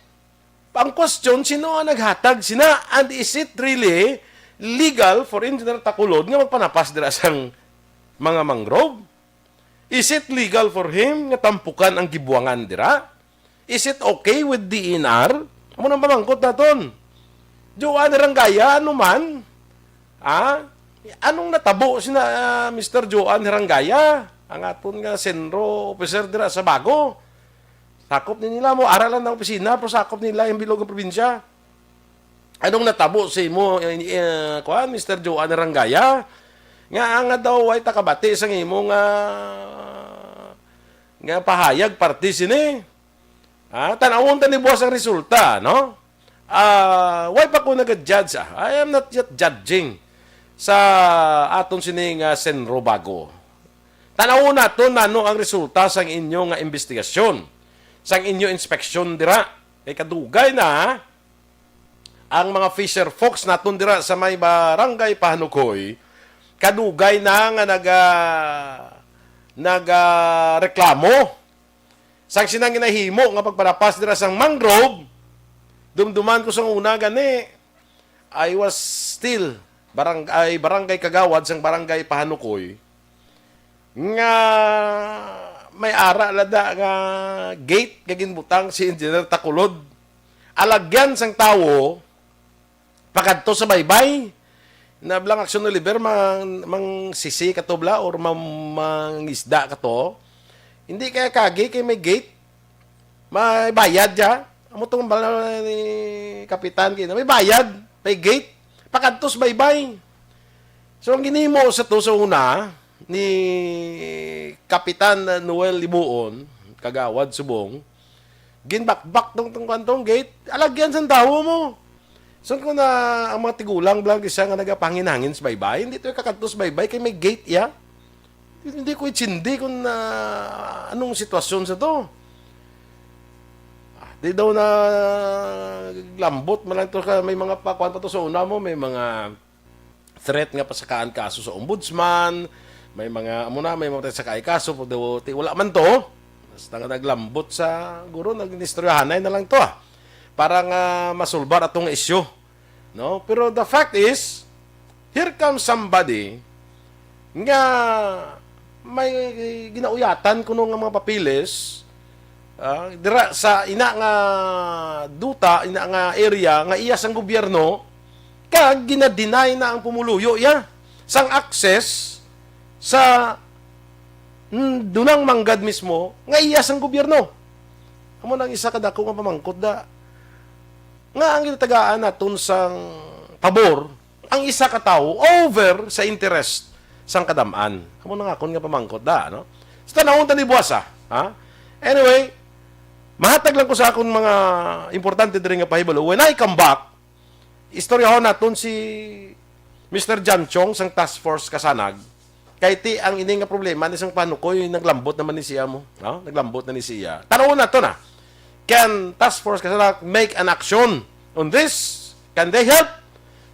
Ang question, sino ang naghatag sina? And is it really legal for Engineer Taculod nga magpanapas dira sang mga mangrove? Is it legal for him nga tampukan ang gibuangan dira? Is it okay with D N R? Amo nang pamangkot naton. Joanne Rangaya, ano man? Ah? Anong natabo sina, ah, Mister Joanne Rangaya? Ang aton nga Senro officer dira sa Bago. Sakop ni nila mo, ara lang na opisina, pero sakop nila yung bilog nga probinsya. Anong natabo sa imo, eh, eh, kuan, Mister Joanne Rangaya? Nga, nga daw, way takabati sa imo nga, nga pahayag parte sini. Ah, tanawon ta ni buwas ang resulta, no? Ah, way pa ko nag-judge, ah. I am not yet judging sa aton sini nga Senro Bago. Tanawon naton nano ang resulta sang inyo nga investigasyon, sang inyo inspeksyon dira. Kay kadugay na ang mga fisher folks naton dira sa may Barangay Pahanukoy, kadugay na nga naga, naga reklamo sang sinang ginahimo nga pagpalapas dira sang mangrove. Dumduman ko sang una gani, I was still barangay, barangay kagawad sang Barangay Pahanukoy, nga may ara lada nga gate nga ginbutang si Engineer Takulod. Alagyan sang tawo pakadto sa baybay. Na blang Action Oliver, mang, mang sisi ka to bla or mang, mangisda ka to. Hindi kaya kagi kay may gate. May bayad ya. Amo tong bala ni Kapitan kina. May bayad, may gate. Pakadto sa baybay. So ang ginimo sa to sa una ni Kapitan Noel Libuon, Kagawad Subong, ginbakbak tong tong kantong gate, alagyan sang tawo mo. So kung na ang mga tigulang blang siya nga nagapangin-hangin sa baybay, hindi to kakadto sa baybay kay may gate ya. Hindi ko intindi kung, ah, anong sitwasyon sa to. Di daw na lambot man lang to ka, may mga pa, kuwan pa to sa una mo, may mga threat nga pasakaan kaso sa ombudsman, may mga, amo na, may mga sakai kaso, pero di, wala man to. Basta nga naglambot sa, guro, nagnistoryahanay na lang to, ah. Para nga masulbar atong isyu. No? Pero the fact is, here comes somebody nga may ginauyatan kuno nga mga papeles, ah, dira sa ina nga duta, ina nga area nga iya sang gobyerno, kag gina-deny na ang pumuluyo iya sang access sa n-, dunang manggad mismo nga iya sang gobyerno. Amo nang isa ka dako nga pamangkot da. Nga ang ginatagaan naton sang pabor ang isa ka tawo over sa interest sang kadam-an. Amo na nga akon nga pamangkot da, no? So, tanawon ta ni buwas, ah. Ha? Anyway, mahatag lang ko sa akon mga importante diri nga pahibalo. When I come back, istoryahon naton si Mister John Chong sang Task Force Kasanag. Kay ti ang ini nga problema ni sang panukoy, naglambot naman ni siya mo, no? Naglambot na ni siya. Tanawon nato na. Can Task Force Kasanag make an action on this? Can they help?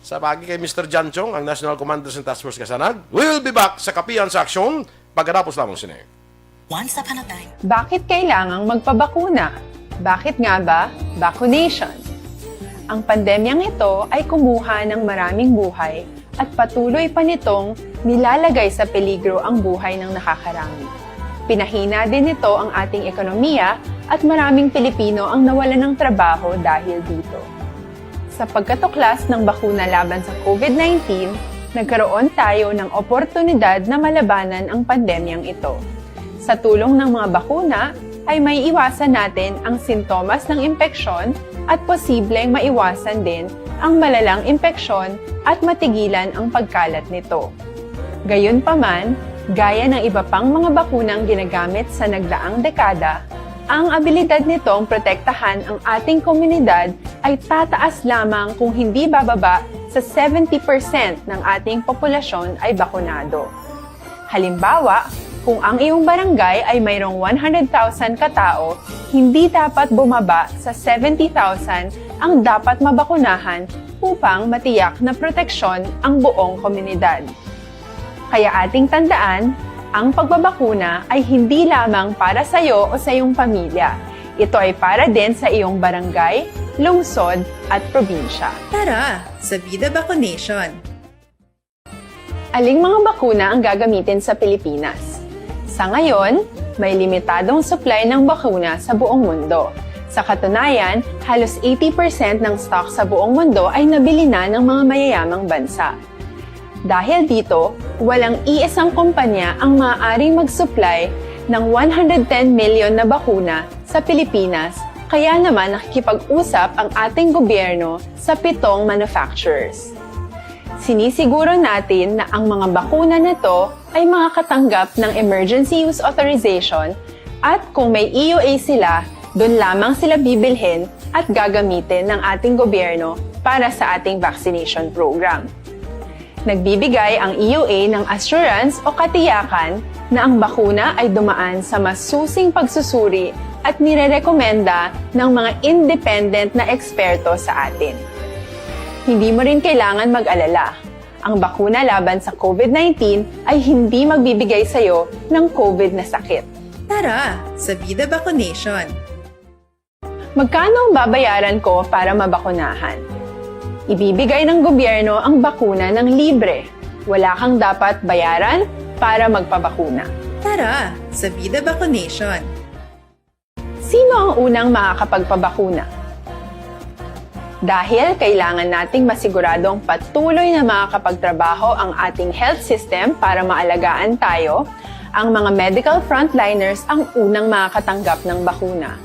Sa pagi kay Mister John Chong, ang National Commander sa Task Force Kasanag. We will be back sa Kapihan sa Aksyon pagkatapos lamang sini. Once upon a time. Bakit kailangang magpabakuna? Bakit nga ba vaccination? Ang pandemyang ito ay kumuha ng maraming buhay at patuloy pa nitong nilalagay sa peligro ang buhay ng nakakarami. Pinahina din nito ang ating ekonomiya at maraming Pilipino ang nawalan ng trabaho dahil dito. Sa pagkatuklas ng bakuna laban sa COVID nineteen, nagkaroon tayo ng oportunidad na malabanan ang pandemyang ito. Sa tulong ng mga bakuna, ay may iwasan natin ang sintomas ng impeksyon at posibleng maiwasan din ang malalang impeksyon at matigilan ang pagkalat nito. Gayunpaman, gaya ng iba pang mga bakunang ginagamit sa nagdaang dekada, ang abilidad nitong protektahan ang ating komunidad ay tataas lamang kung hindi bababa sa seventy percent ng ating populasyon ay bakunado. Halimbawa, kung ang iyong barangay ay mayroong one hundred thousand ka tao, hindi dapat bumaba sa seventy thousand ang dapat mabakunahan upang matiyak na proteksyon ang buong komunidad. Kaya ating tandaan, ang pagbabakuna ay hindi lamang para sa iyo o sa iyong pamilya. Ito ay para din sa iyong barangay, lungsod, at probinsya. Tara, sa Vida Vaccination! Aling mga bakuna ang gagamitin sa Pilipinas? Sa ngayon, may limitadong supply ng bakuna sa buong mundo. Sa katunayan, halos eighty percent ng stock sa buong mundo ay nabili na ng mga mayayamang bansa. Dahil dito, walang iisang kumpanya ang maaaring mag-supply ng one hundred ten million na bakuna sa Pilipinas, kaya naman nakikipag-usap ang ating gobyerno sa pitong manufacturers. Sinisiguro natin na ang mga bakuna na to ay makakatanggap ng emergency use authorization at kung may E U A sila, doon lamang sila bibilhin at gagamitin ng ating gobyerno para sa ating vaccination program. Nagbibigay ang E U A ng assurance o katiyakan na ang bakuna ay dumaan sa masusing pagsusuri at nirerekomenda ng mga independent na eksperto sa atin. Hindi mo rin kailangan mag-alala. Ang bakuna laban sa COVID nineteen ay hindi magbibigay sa iyo ng COVID na sakit. Tara, sa Vida Vaccination! Magkano ang babayaran ko para mabakunahan? Ibibigay ng gobyerno ang bakuna ng libre. Wala kang dapat bayaran para magpabakuna. Tara, sa Vida Vaccination! Sino ang unang makakapagpabakuna? Dahil kailangan nating masiguradong patuloy na makakapagtrabaho ang ating health system para maalagaan tayo, ang mga medical frontliners ang unang makakatanggap ng bakuna.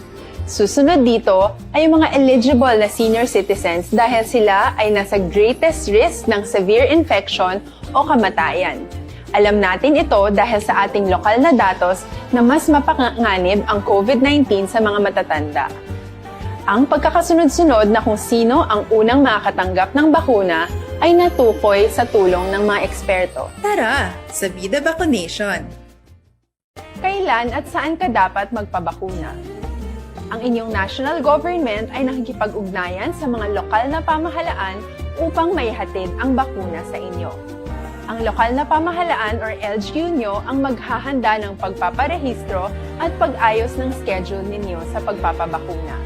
Susunod dito ay ang mga eligible na senior citizens dahil sila ay nasa greatest risk ng severe infection o kamatayan. Alam natin ito dahil sa ating lokal na datos na mas mapanganib ang COVID nineteen sa mga matatanda. Ang pagkakasunod-sunod na kung sino ang unang makakatanggap ng bakuna ay natukoy sa tulong ng mga eksperto. Tara, sa Vida Vaccination! Kailan at saan ka dapat magpabakuna? Ang inyong national government ay nakikipag-ugnayan sa mga lokal na pamahalaan upang maihatid ang bakuna sa inyo. Ang lokal na pamahalaan or L G U nyo ang maghahanda ng pagpaparehistro at pag-ayos ng schedule ninyo sa pagpapabakuna.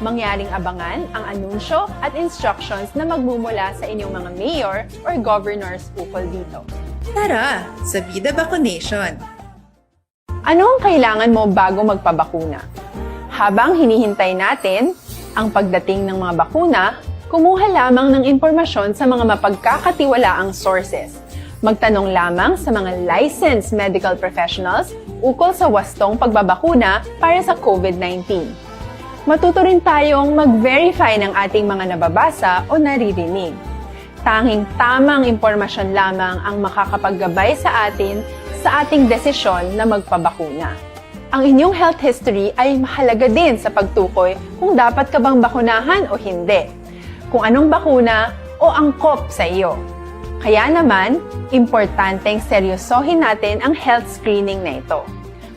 Mangyaring abangan ang anunsyo at instructions na magmumula sa inyong mga mayor or governors ukol dito. Tara sa Vida Vacunation! Ano ang kailangan mo bago magpabakuna? Habang hinihintay natin ang pagdating ng mga bakuna, kumuha lamang ng impormasyon sa mga mapagkakatiwalaang sources. Magtanong lamang sa mga licensed medical professionals ukol sa wastong pagbabakuna para sa COVID nineteen. Matuto rin tayong mag-verify ng ating mga nababasa o naririnig. Tanging tamang impormasyon lamang ang makakapaggabay sa atin sa ating desisyon na magpabakuna. Ang inyong health history ay mahalaga din sa pagtukoy kung dapat ka bang bakunahan o hindi, kung anong bakuna o angkop sa iyo. Kaya naman, importanteng seryosohin natin ang health screening na ito.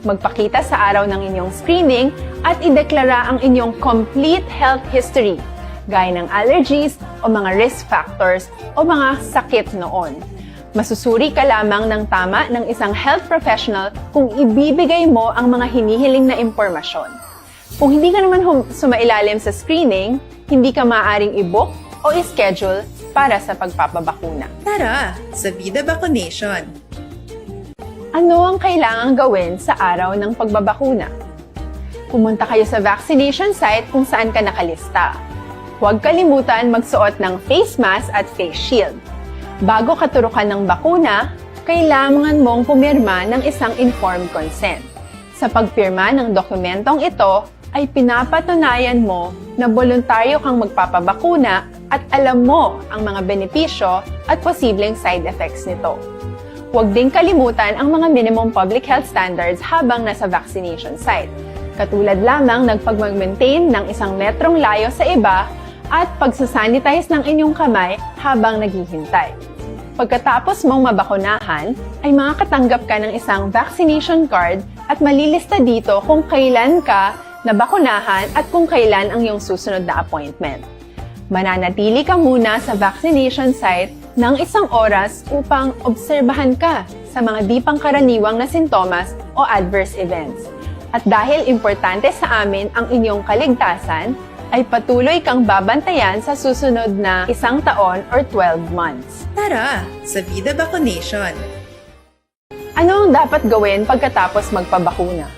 Magpakita sa araw ng inyong screening at ideklara ang inyong complete health history, gaya ng allergies o mga risk factors o mga sakit noon. Masusuri ka lamang ng tama ng isang health professional kung ibibigay mo ang mga hinihiling na impormasyon. Kung hindi ka naman hum- sumailalim sa screening, hindi ka maaaring i-book o i-schedule para sa pagpapabakuna. Tara sa Vida Vacunation! Ano ang kailangang gawin sa araw ng pagbabakuna? Pumunta kayo sa vaccination site kung saan ka nakalista. Huwag kalimutan magsuot ng face mask at face shield. Bago katurukan ng bakuna, kailangan mong pumirma ng isang informed consent. Sa pagpirma ng dokumentong ito, ay pinapatunayan mo na boluntaryo kang magpapabakuna at alam mo ang mga benepisyo at posibleng side effects nito. Huwag ding kalimutan ang mga minimum public health standards habang nasa vaccination site, katulad lamang ng pagmag-maintain ng isang metrong layo sa iba at pagsasanitize ng inyong kamay habang naghihintay. Pagkatapos mong mabakunahan, ay makakatanggap ka ng isang vaccination card at malilista dito kung kailan ka nabakunahan at kung kailan ang iyong susunod na appointment. Mananatili ka muna sa vaccination site ng isang oras upang obserbahan ka sa mga di pangkaraniwang na sintomas o adverse events. At dahil importante sa amin ang inyong kaligtasan, ay patuloy kang babantayan sa susunod na isang taon or twelve months. Tara sa Vida Vacunation! Ano ang dapat gawin pagkatapos magpabakuna?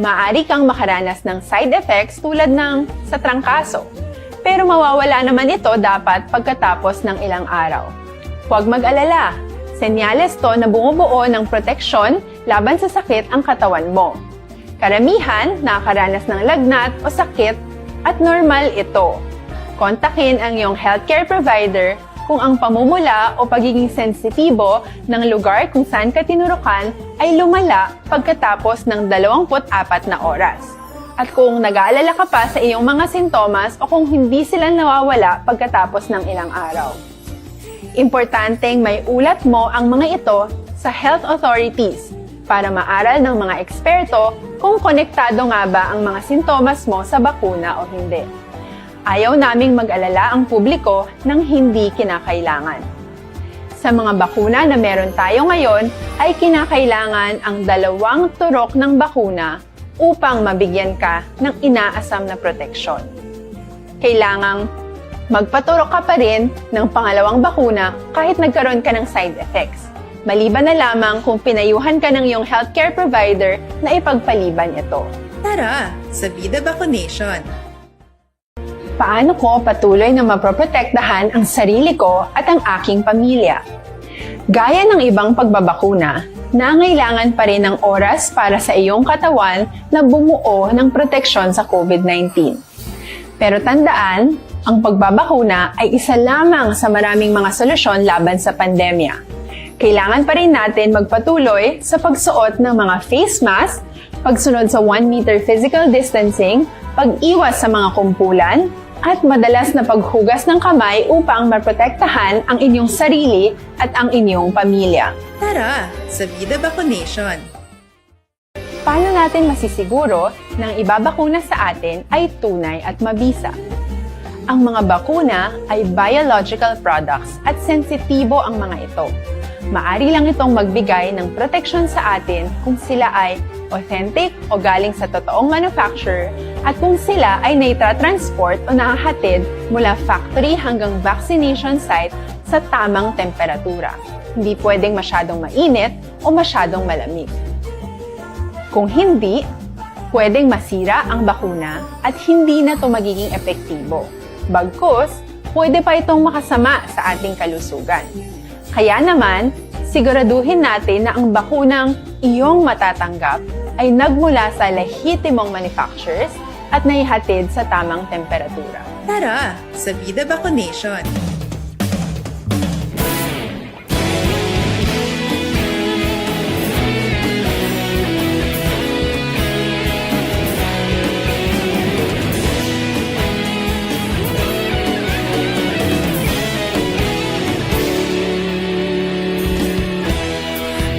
Maaari kang makaranas ng side effects tulad ng sa trangkaso, pero mawawala naman ito dapat pagkatapos ng ilang araw. Huwag mag-alala, senyales to na bumubuo ng proteksyon laban sa sakit ang katawan mo. Karamihan nakakaranas ng lagnat o sakit at normal ito. Kontakin ang iyong healthcare provider kung ang pamumula o pagiging sensitibo ng lugar kung saan ka tinurukan ay lumala pagkatapos ng dalawampu't apat na oras. At kung nag-aalala ka pa sa iyong mga sintomas o kung hindi sila nawawala pagkatapos ng ilang araw. Importanteng maiulat mo ang mga ito sa health authorities para maaral ng mga eksperto kung konektado nga ba ang mga sintomas mo sa bakuna o hindi. Ayaw naming mag-alala ang publiko ng hindi kinakailangan. Sa mga bakuna na meron tayo ngayon, ay kinakailangan ang dalawang turok ng bakuna upang mabigyan ka ng inaasam na proteksyon. Kailangang magpaturok ka pa rin ng pangalawang bakuna kahit nagkaroon ka ng side effects, maliban na lamang kung pinayuhan ka ng iyong healthcare provider na ipagpaliban ito. Tara sa Vida Vacunation! Paano ko patuloy na mapoprotektahan ang sarili ko at ang aking pamilya? Gaya ng ibang pagbabakuna, nangailangan pa rin ng oras para sa iyong katawan na bumuo ng proteksyon sa COVID nineteen. Pero tandaan, ang pagbabakuna ay isa lamang sa maraming mga solusyon laban sa pandemya. Kailangan pa rin natin magpatuloy sa pagsuot ng mga face mask, pagsunod sa one meter physical distancing, pag-iwas sa mga kumpulan, at madalas na paghugas ng kamay upang maprotektahan ang inyong sarili at ang inyong pamilya. Tara sa Vida Vacunation! Paano natin masisiguro na ang ibabakuna sa atin ay tunay at mabisa. Ang mga bakuna ay biological products at sensitibo ang mga ito. Maari lang itong magbigay ng proteksyon sa atin kung sila ay authentic o galing sa totoong manufacturer at kung sila ay naitra-transport o nahahatid mula factory hanggang vaccination site sa tamang temperatura. Hindi pwedeng masyadong mainit o masyadong malamig. Kung hindi, pwedeng masira ang bakuna at hindi na ito magiging epektibo. Bagkus, pwede pa itong makasama sa ating kalusugan. Kaya naman, siguraduhin natin na ang bakunang iyong matatanggap ay nagmula sa lehitimong manufacturers at naihatid sa tamang temperatura. Tara, sa Vida Vaccination!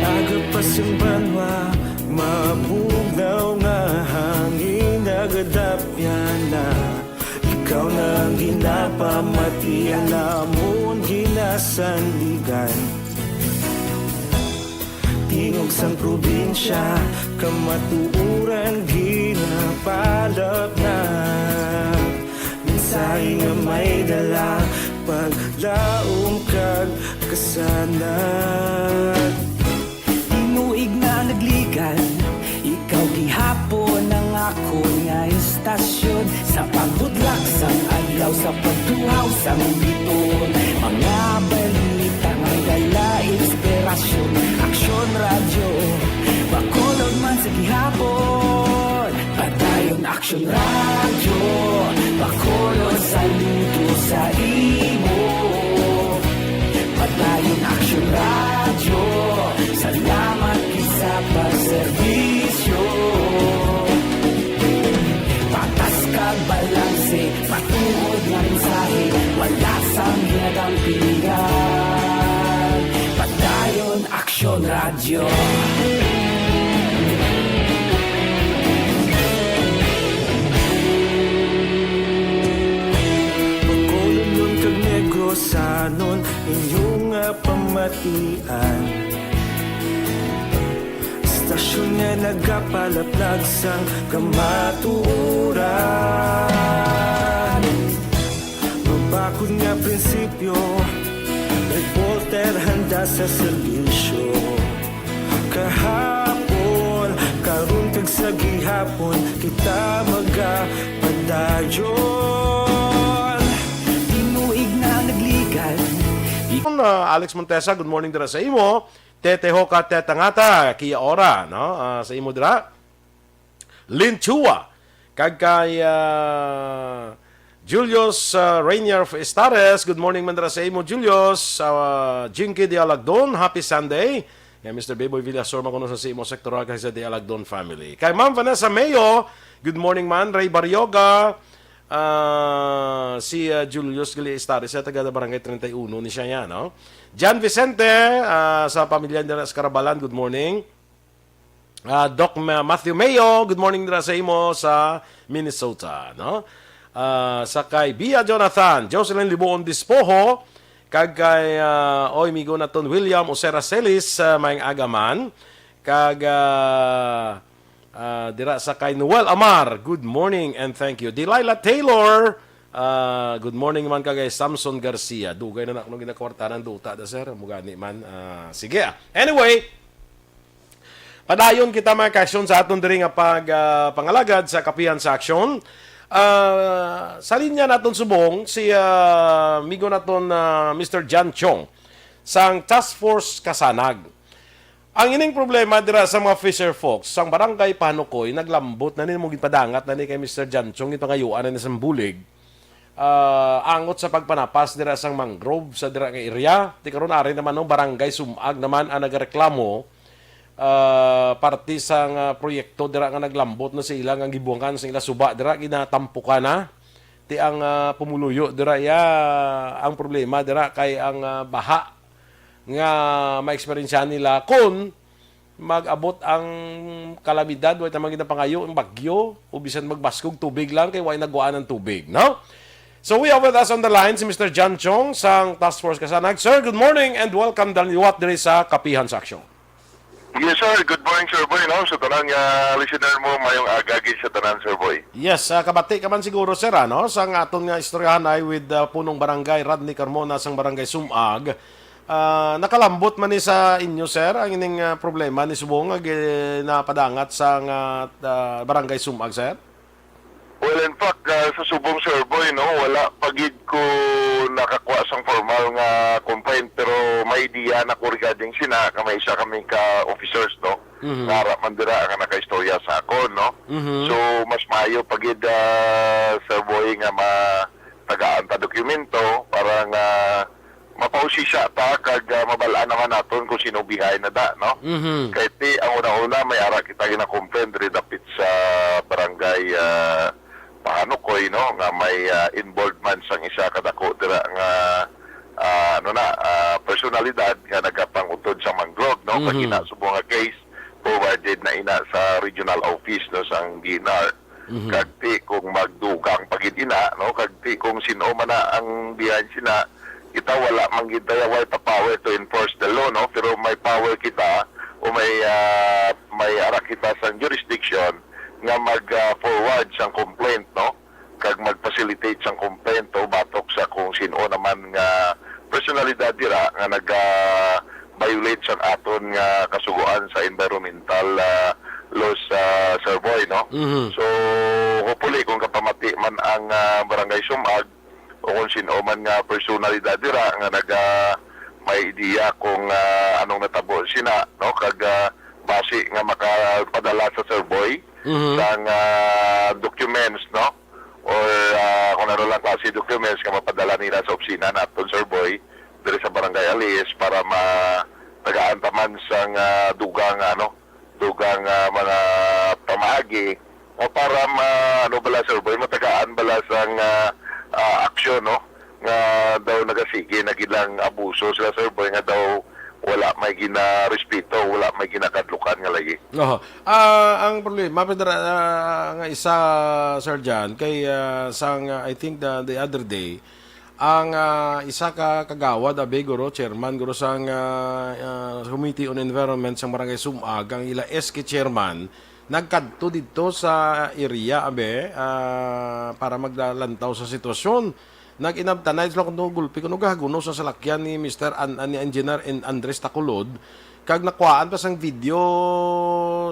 Aga pa sing banwa, mabugnaw nga hangin, nagadapyan na. Ikaw na ang ginapamati, ang amon ginasandigan. Tingog sang probinsya, kamatuoran ginapalapnat. Mensahe nga may dala, paglaom kag kasanag. Tinuig na nagligad, ikaw gihapon ang akon nga istasyon. Sa pagbudlak sang adlaw, sa pagtuhaw sang biton, mga balita nga dala inspirasyon. Aksyon Radyo, Bacolod man sa gihapon. Padayon Aksyon Radyo, Bacolod, saludo sa imo. Padayon Aksyon Radyo, salamat gid sa pagserbisyo. Patas kag balanse, matuod nga mensahe, wala sang ginadampingan. Padayon Aksyon Radyo. Bacolodnon kag Negrosanon, inyo nga pamatian. Istasyon nga nagapalaplag sang kamatuoran. Mabakod nga prinsipyo, reporter handa sa serbisyo. Kahapon, karon kag sa gihapon, kita magapadayon. Tinuig na nagligad. Alex Montesa, good morning dira sa imo. Tete Hoka, Teta Ngata, Kia Ora, no? Ah, sa imo dira. Lin Chua, kag kay, ah, Julius, ah, Rainier Estares. Good morning man dira sa imo, Julius. Ah, Jinky de Alagdon, happy Sunday. Kay Mister Beboy Villasor, makuno sa imo sektoral kag sa de Alagdon family. Kay Ma'am Vanessa Mayo, good morning man. Ray Barrioga, ah, si, ah, Julius gali Estares, siya taga Barangay treinta y uno ni siya yan, no? Jan Vicente, ah, sa pamilya nila sa Carabalan, good morning. Ah, Doc Ma-, Matthew Mayo, good morning dira sa imo sa Minnesota, no? Ah, sa kay Bia Jonathan, Jocelyn Libuon Dispoho, kag kay, ah, oy, migo naton William Osera Celis, ah, maayong aga man. Kag, ah, ah, dira sa kay Noel Amar, good morning and thank you. Delilah Taylor, ah, good morning man kag kay Samson Garcia. Dugay na na kuno ginakwartanan duta da, sir. Amo gani man. Ah, sige, ah. Anyway, padayon kita, mga kaaksyon, sa aton diri nga pag, ah, pangalagad sa Kapihan sa Aksyon. Ah, sa linya naton subong si, ah, amigo naton, ah, Mister John Chong sang Task Force Kasanag. Ang ining problema dira sa mga fisher folks sang Barangay Pahanukoy, naglambot na ni, mo ginpadangat na ni kay Mister John Chong, ginpangayuan na ni sang bulig, ah, angot sa pagpanapas dira sang mangrove sa dira nga area. Ti karon ari naman, no, Barangay Sumag naman ang nagareklamo, ah, parte sang, ah, proyekto dira nga naglambot na sa ila nga gibuangan sa ila suba dira, ginatampukan na. Ti ang, ah, pumuluyo dira, ya, ang problema dira kay ang, ah, baha nga maeksperiensyahan nila kon mag-abot ang kalamidad, way ta man ginapangayo ang bagyo, o bisan magbaskog tubig lang, kay way nagwaan ang tubig, no? So we have with us on the line si Mister John Chong sang Task Force Kasanag. Sir, good morning and welcome daliwat diri sa Kapihan sa Aksyon. Yes, sir. Good morning, Sir Boy, no? Sa tanan nga listener mo, mayong aga gid sa tanan, Sir Boy. Yes, ah, kabati ka man siguro, sir, ano, sang aton nga istoryahanay with, ah, Punong Barangay Rodney Carmona sang Barangay Sumag. Ah, nakalambot man ni sa inyo, sir, ang ining, ah, problema ni subong nga ginapadangat sang, ah, ah, Barangay Sumag, sir? Well, in fact, ah, sa subong, Sir Boy, no, wala pa gid ko nakakuha sang formal nga complaint, pero may idea na ko regarding sina, ka may isa kami ka officers, no, Mhm. nga ara man dira nga nakaistorya sa akon, no. Mhm. So, mas maayo pa gid, ah, Sir Boy, nga matagaan ta dokumento para nga mapausisa ta kag, ah, mabal-an naman naton kung sino behind na da, no? Mhm. Kay ti, ang una-una, may ara kita gina-complain diri dapit sa barangay, ah, Pahanukoy, no, nga may, ah, involvement sang isa ka dako dira nga, ah, ano na, ah, personalidad nga nagapangutod sa mangrove, no? Kag Mhm. ina subong nga case, forwarded na ina sa regional office, no, sang D N R. Mhm. Kag ti kung magdugang pa gid ina, no, kag ti kung sin-o man na ang behind sina, kita wala man gid tayo, way ta power to enforce the law, no, pero may power kita o may, ah, may ara kita sang jurisdiction nga mag, ah, forward sang complaint, no, kag mag-facilitate sang complaint o batok sa kung sin-o naman nga personalidad dira nga naga-violate sang aton nga kasugoan sa environmental, ah, laws, ah, Sir Boy, no? Mhm. So, hopefully, kung kapamati man ang, ah, Barangay Sumag o kung sin-o man nga personalidad dira nga naga may idea kung, ah, anong natabo sina, no? Kag, ah, basi nga makapadala sa Sir Boy Mhm. sang, ah, documents, no? Or, ah, kung ano lang klase documents nga mapadala nila sa opisina naton, Sir Boy, diri sa Barangay Alice para matagaan ta man sang, ah, dugang, ano, dugang, ah, mga pamaagi o para ma-, ano bala, Sir Boy, matagaan bala sang, ah, ah, aksyon, no? Nga daw nagasige na gid lang abuso sila, Sir Boy, nga daw wala may ginarespeto, wala may ginakadlukan nga layi. Oho. Ah, ang problema, Pedro, ah, nga isa, Sir John, kay, ah, sang, ah, I think the, the other day, ang, ah, isa ka kagawad, abi, guro, chairman, guro, sang, ah, ah, Committee on Environment sang Barangay Sumag, ang ila S K chairman, nagkadto didto sa area, abi, ah, para maglantaw sa sitwasyon. Nag-inabtanay sila kung gulpi kuno gahagunos ang salakyan ni Mister An-, ni Engineer An-, Andres Taculod. Kag nakuhaan pa sang video,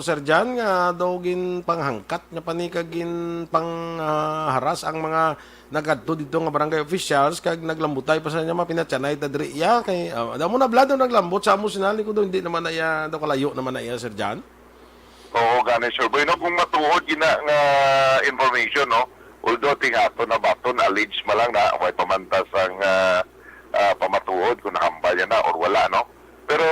Sir Jan, nga daw ginpanghangkat niya pa ni kag ginpang, ah, haras ang mga nagkadto didto nga barangay officials kag naglambutay pa sa niya mga pinatyanay ta diri iya kay, ah, daw mo na blado naglambot sa amo sinali ko daw hindi naman na iya daw kalayo naman na iya, Sir Jan. Oo, gani, Sir Boy, no? Kung matuod gina nga information, no? Although ting ato na baton, alleged man lang na, may pamantas ang, ah, ah, pamatuod kung nahambal niya na or wala, no? Pero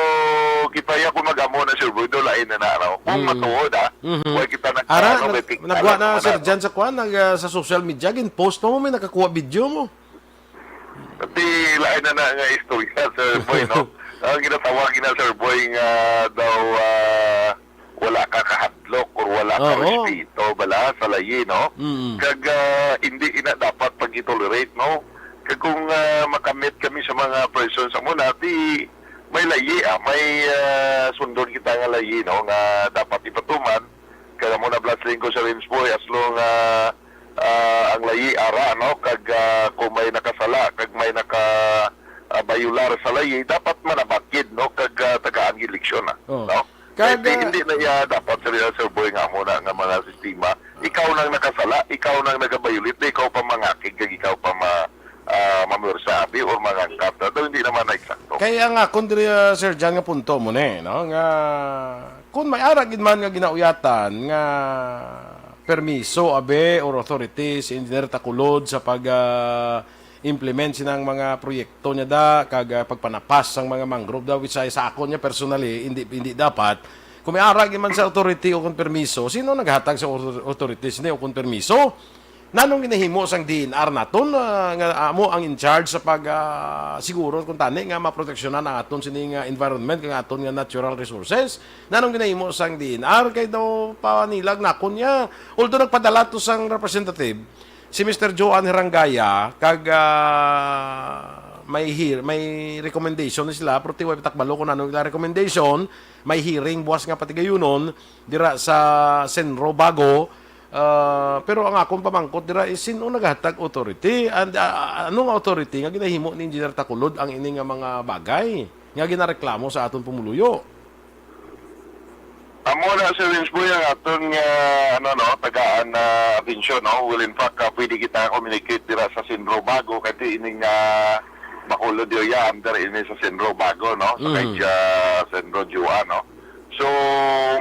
kita ya kung mag-amo na, Sir Boy, do lain na na, no? Kung Mm. matuod, ah, Mhm. wala kita nag-, Ara, ano, nag-, may picture nagwa na na, Sir wala, no? Jan, sa kwan, nag, ah, sa social media, gin-post mo, may nakakuha video mo. Pati lain na na nga istorya, Sir Boy, no? Ang ginatawag na, Sir Boy, nga daw, ah, wala ka kahadlok or wala ka Oo. respeto, bala, sa layi, no? Mm. Kag, ah, hindi ina dapat pag-tolerate, no? Kag kung, ah, makamit kami sa mga persons sa muna, di may layi, ah, may, ah, sundon kita nga layi, no? Nga dapat ipatuman. Kag amo na, Blasling ko sa Renz Boy, as long, ah, ah, ang layi ara, no? Kag, ah, kung may nakasala, kag may naka, ah, bayular sa layi, dapat manabakid, no? Kag, ah, tagaan eleksyon, ah, Oh. no? Kag, Kaya di, ah, hindi na iya dapat sa Sir Boy nga amo na nga mga sistema. Ikaw nang nakasala, ikaw nang nagabayulit, di ikaw pa mangakig, kag ikaw pa ma-, ah, mamursa, abi, or mangangkat. Daw hindi naman na eksakto. Kaya nga, kung diri, ah, Sir John, nga punto mo ni, no? Nga, kung may ara gid man nga ginauyatan nga permiso, abi, or authority si Engineer Taculod sa pag, ah, implement sinang mga proyekto niya da, kag, ah, pagpanapas sang mga mangrove da, which ay sa akon niya personally, hindi, hindi dapat. Kung may ara gid man sa authority o kung permiso, sino naghatag sa author-, authority sini o kung permiso? Nanong ginahimo sang D N R naton, ah, nga amo ang in charge sa pag, ah, siguro kung tani nga maproteksyonan ang aton sining, ah, environment, ang aton nga natural resources? Nanong ginahimo sang D N R kay daw panilag nakon niya? Although nagpadala to sang representative, si Mister Joan Herangaya, kag, ah, may hear-, may recommendation ni sila, pero tiway takbalo kung ano ila recommendation, may hearing buwas nga patigayunon dira sa Senro Bago. Ah, pero ang akon pamangkot dira is, sino naghatag authority? And, ah, ano nga authority nga ginahimo ni Engineer Takulod ang ini nga mga bagay nga ginareklamo sa aton pumuluyo? Amo na, Sir Winsboy, ang aton nga, ano, no, tagaan na atensyon, no? Well, in fact, ah, pwede kita communicate dira sa Senro Bago, kay ining, ah, Bacolod area under ini sa Senro Bago, no? Sa Mm. kay, ah, Senro Jua, no? So,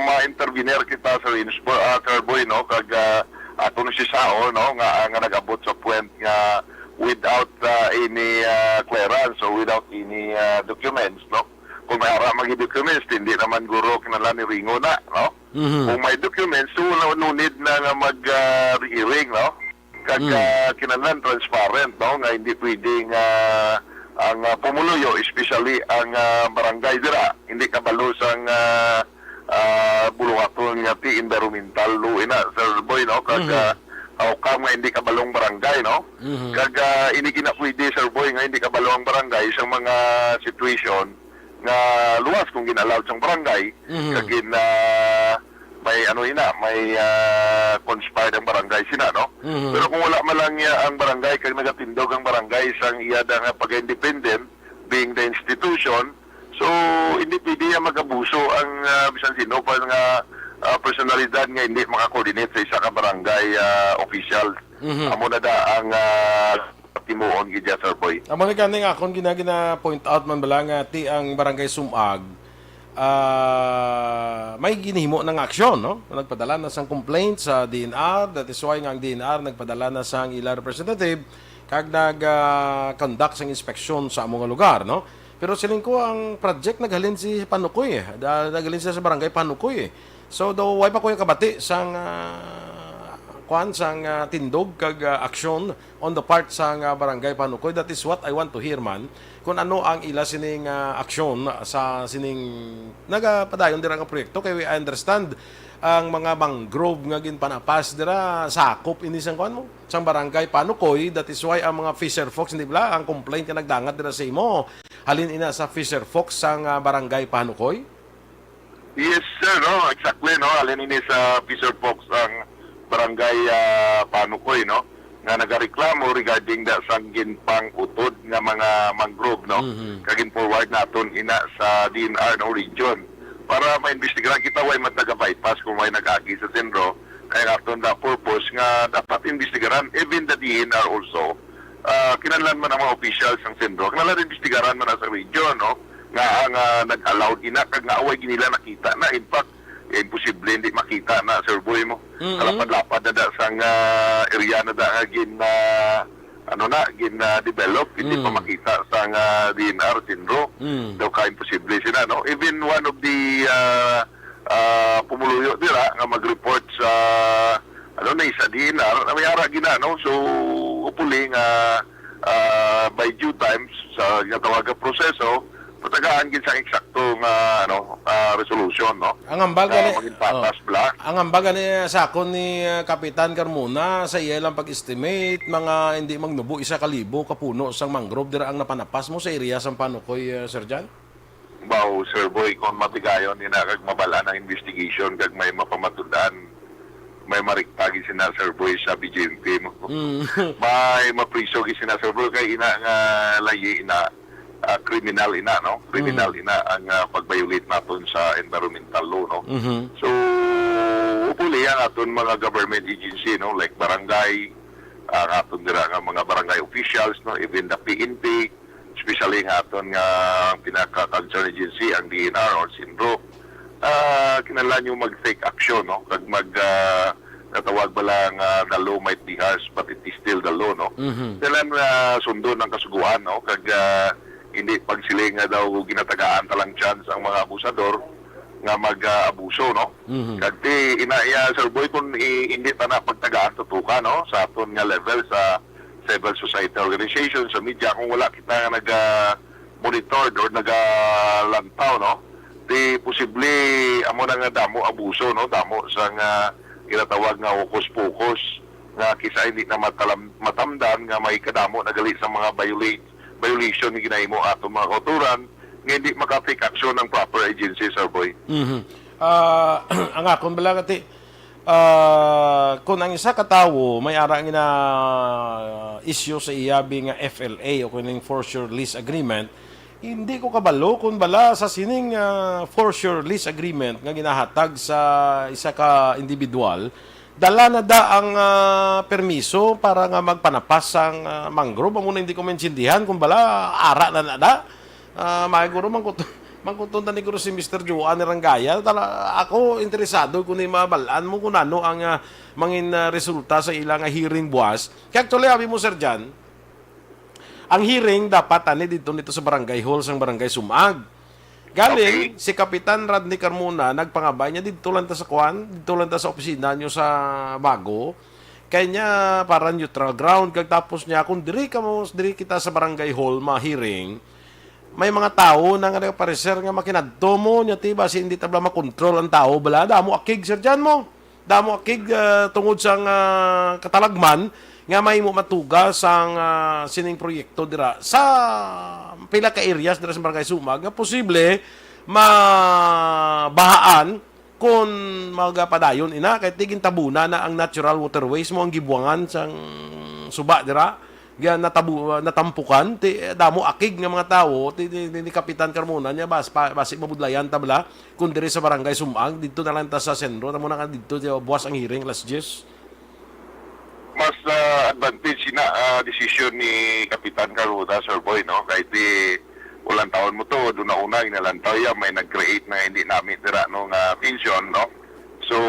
ma-intervener kita, Sir Winsboy, ah, Sir Boy, no? Kag, ah, atong si Sao, no? Nga, nga nag-abot sa point nga without, ah, any, ah, clearance or without any, ah, documents, no? Kung may ara magi documents, hindi naman guro kinahanglan ni Ringo na, no? Mhm. Kung may documents, so no, no need na nga mag, ah, re-hearing, no? Kag, Mm. ah, kinahanglan transparent, no? Nga hindi pwede nga ang, ah, pumuluyo, especially ang, ah, barangay dira, hindi kabalo sang, ah, ah, buluhaton nga ti environmental law ina, Sir Boy, no? Kag, Mhm. ah, how come nga hindi kabalong barangay, no? Mhm. Kag, ah, hindi gina pwede, Sir Boy, nga hindi kabalo ang barangay sa mga situation nga luwas kung gin-allowed sang barangay, Mhm. kag gin, ah, may ano ina, may, ah, conspired ang barangay sina, no? Mhm. Pero kung wala man lang niya ang barangay, kag nagatindog ang barangay sang iya da nga pagka-independent, being the institution, so hindi pwede nga mag-abuso ang, ah, bisan sino pa nga, ah, personalidad nga hindi maka-coordinate sa isa ka barangay, ah, official. Mhm. Amo na da ang, ah, timuon gid, Sir Boy. Amo ni kaning akon gina-, gina-point out man bala nga ti ang Barangay Sumag, ah, may ginhimo na nga aksyon, no? Nagpadala na sang complaint sa D N R, that is why nga ang D N R nagpadala na sang ila representative kag nag, ah, conduct sang inspeksyon sa amo nga lugar, no? Pero siling ko, ang project naghalin si Panukoy, eh. Da-, naghalin siya sa Barangay Panukoy, eh. So, daw, way pa ko kabati sang, ah, kwan, sang, ah, tindog kag, ah, aksyon on the part sang, ah, Barangay Panukoy. That is what I want to hear, man. Kung ano ang ila sining, ah, aksyon sa sining nagapadayon dira nga proyekto. Kay I understand ang mga mangrove nga ginpanapas dira, sakop ini sang kwan mo, sang Barangay Panukoy. That is why ang mga fisher folks, hindi bala, ang complaint nga nagdangat dira sa imo, halin ina sa fisher folks sang, ah, Barangay Panukoy? Yes, sir, no? Exactly, no? Halin ini sa fisher folks ang Barangay, ah, Panukoy, no? Nga nagareklamo regarding da sang ginpang-utod nga mga mangrove, no? Mhm. Kag gin-forward naton ina sa D N R, no, region. Para maimbestigaran kita, way man taga-bypass kung may nag-agi sa Senro. Kaya nga aton da purpose nga dapat imbestigaran, even the D N R also. Ah, kinahanglan man ang mga officials sang Senro. Kinahanglan imbestigaran man sa region, no? Nga ang, ah, nag-allowed ina, kag nga away ginila nakita na. In fact, eh, imposible hindi makita na, Sir Boy, mo. Mm-mm. Kalapad-lapad na da sang, ah, area na da nga gin, ah, ano na, gin, ah, develop, hindi pa Mm. makita sang, ah, D N R, Senro. Mm. Daw ka imposible sila, no? Even one of the, ah, ah, pumuluyo dira nga mag-report sa, ano na, sa D N R, na may ara gina, no? So, hopefully nga, ah, by due time, sa ginatawag nga proseso, matagaan gid sa eksakto nga, ano, ah, resolution, no? Ang ambal Nga gani, maging patas oh. bala. Ang ambal gani sa akon ni, ah, Kapitan Carmona, sa iya lang pag-estimate, mga hindi magnubo isa ka libo ka puno sang mangrove dira ang napanapas mo sa area sang Panukoy, ah, Sir John? Baw, Sir Boy, kung matigayon ina kag mabal-an ang investigation kag may mapamatud-an, may marikta gid sina, Sir Boy, sa B J M P mo. Mm. May mapriso gid sina, Sir Boy, kay ina nga layi ina, ah, kriminal ina, no? Kriminal Mm. ina ang, ah, pag-violate naton sa environmental law, no? Mhm. So, hopefully, ang aton mga government agency, no, like barangay, ang aton dira nga mga barangay officials, no, even the P N P, especially nga aton nga pinaka-concern agency, ang D N R or Senro, ah, kinahanglan yung mag-take action, no? Kag mag, ah, natawag bala nga the law might be harsh, but it is still the law, no? Mhm. Kinahanglan, ah, sundon ang kasugoan, no? Kag, ah, hindi pagsiling nga daw ginatagaan ta lang chance ang mga abusador, nga mag-abuso, no? Mhm. Kag ti, ina iya, Sir Boy, kung i-, hindi ta na pagtagaan tutukan, no, sa aton nga level sa civil society organization, sa media, kung wala kita nga naga-monitored or nagalantaw, no, ti posible amo na nga damo abuso, no, damo sa nga ginatawag nga hokus-pokus nga kisa hindi na matalam-, matamdan nga may kadamo na gali sa mga violate, violation nga ginahimo ato mga kauturan nga hindi maka-take action ang proper agency, Sir Boy. Mhm. Ah, ang akon bala kati, ah, kung ang isa ka tawo may ara nga na-issue sa iya bi nga F L A o kuning for sure lease agreement, hindi ko kabalo kung bala sa sining, ah, for sure lease agreement nga ginahatag sa isa ka individual, dala na da ang, ah, permiso para nga magpanapas sang, ah, mangrove. Amo na hindi ko maintindihan kung bala ara na na da. Ah, maguro mangkut-, mangkuton ta ni guro si Mister Joan ni Rangaya. Tala, ako interesado kung ni mabal-an mo kung ano ang, ah, mangin, ah, resulta sa ila nga hearing buwas. Kaya actually, abi mo, Sir Jan, ang hearing dapat ani didto nito sa barangay hall sang Barangay Sumag. Galing, okay, si Kapitan Rodney Carmona nagpangabay niya didto lang ta sa kwan, didto lang ta sa opisina niyo sa Bago. Kay niya para neutral ground, kag tapos niya kung diri ka mo, diri kita sa barangay hall ma-hearing, may mga tawo na nga nagapareser nga makinadto mo niya, ti, basi hindi tabla makontrol ang tawo bala. Damo akig, Sir Jan, mo. Damo akig, ah, tungod sang, ah, katalagman nga mahimo matuga sang, ah, sining proyekto dira sa pila ka areas dira sa Barangay Sumag nga posible mabahaan kon magapadayon ina kay ti gintabuna na ang natural waterways mo ang gibuangan sang suba dira. Ga natabu-, natampukan ti damo akig nga mga tawo ti, ti, ti, ni Kapitan Carmona niya bas, pa, basi mabudlayan ta bala kung diri sa Barangay Sumag, didto na lang ta sa sentro, tamo na nga didto, di ba, buwas ang hearing, alas diyes. Mas, ah, advantage sina, ah, desisyon ni Kapitan Carmona, Sir Boy, no? Kay ti, ulang taon mo to, una-una, inalantaw ya, may nag-create na hindi nami dira, no, nga tension, no? So,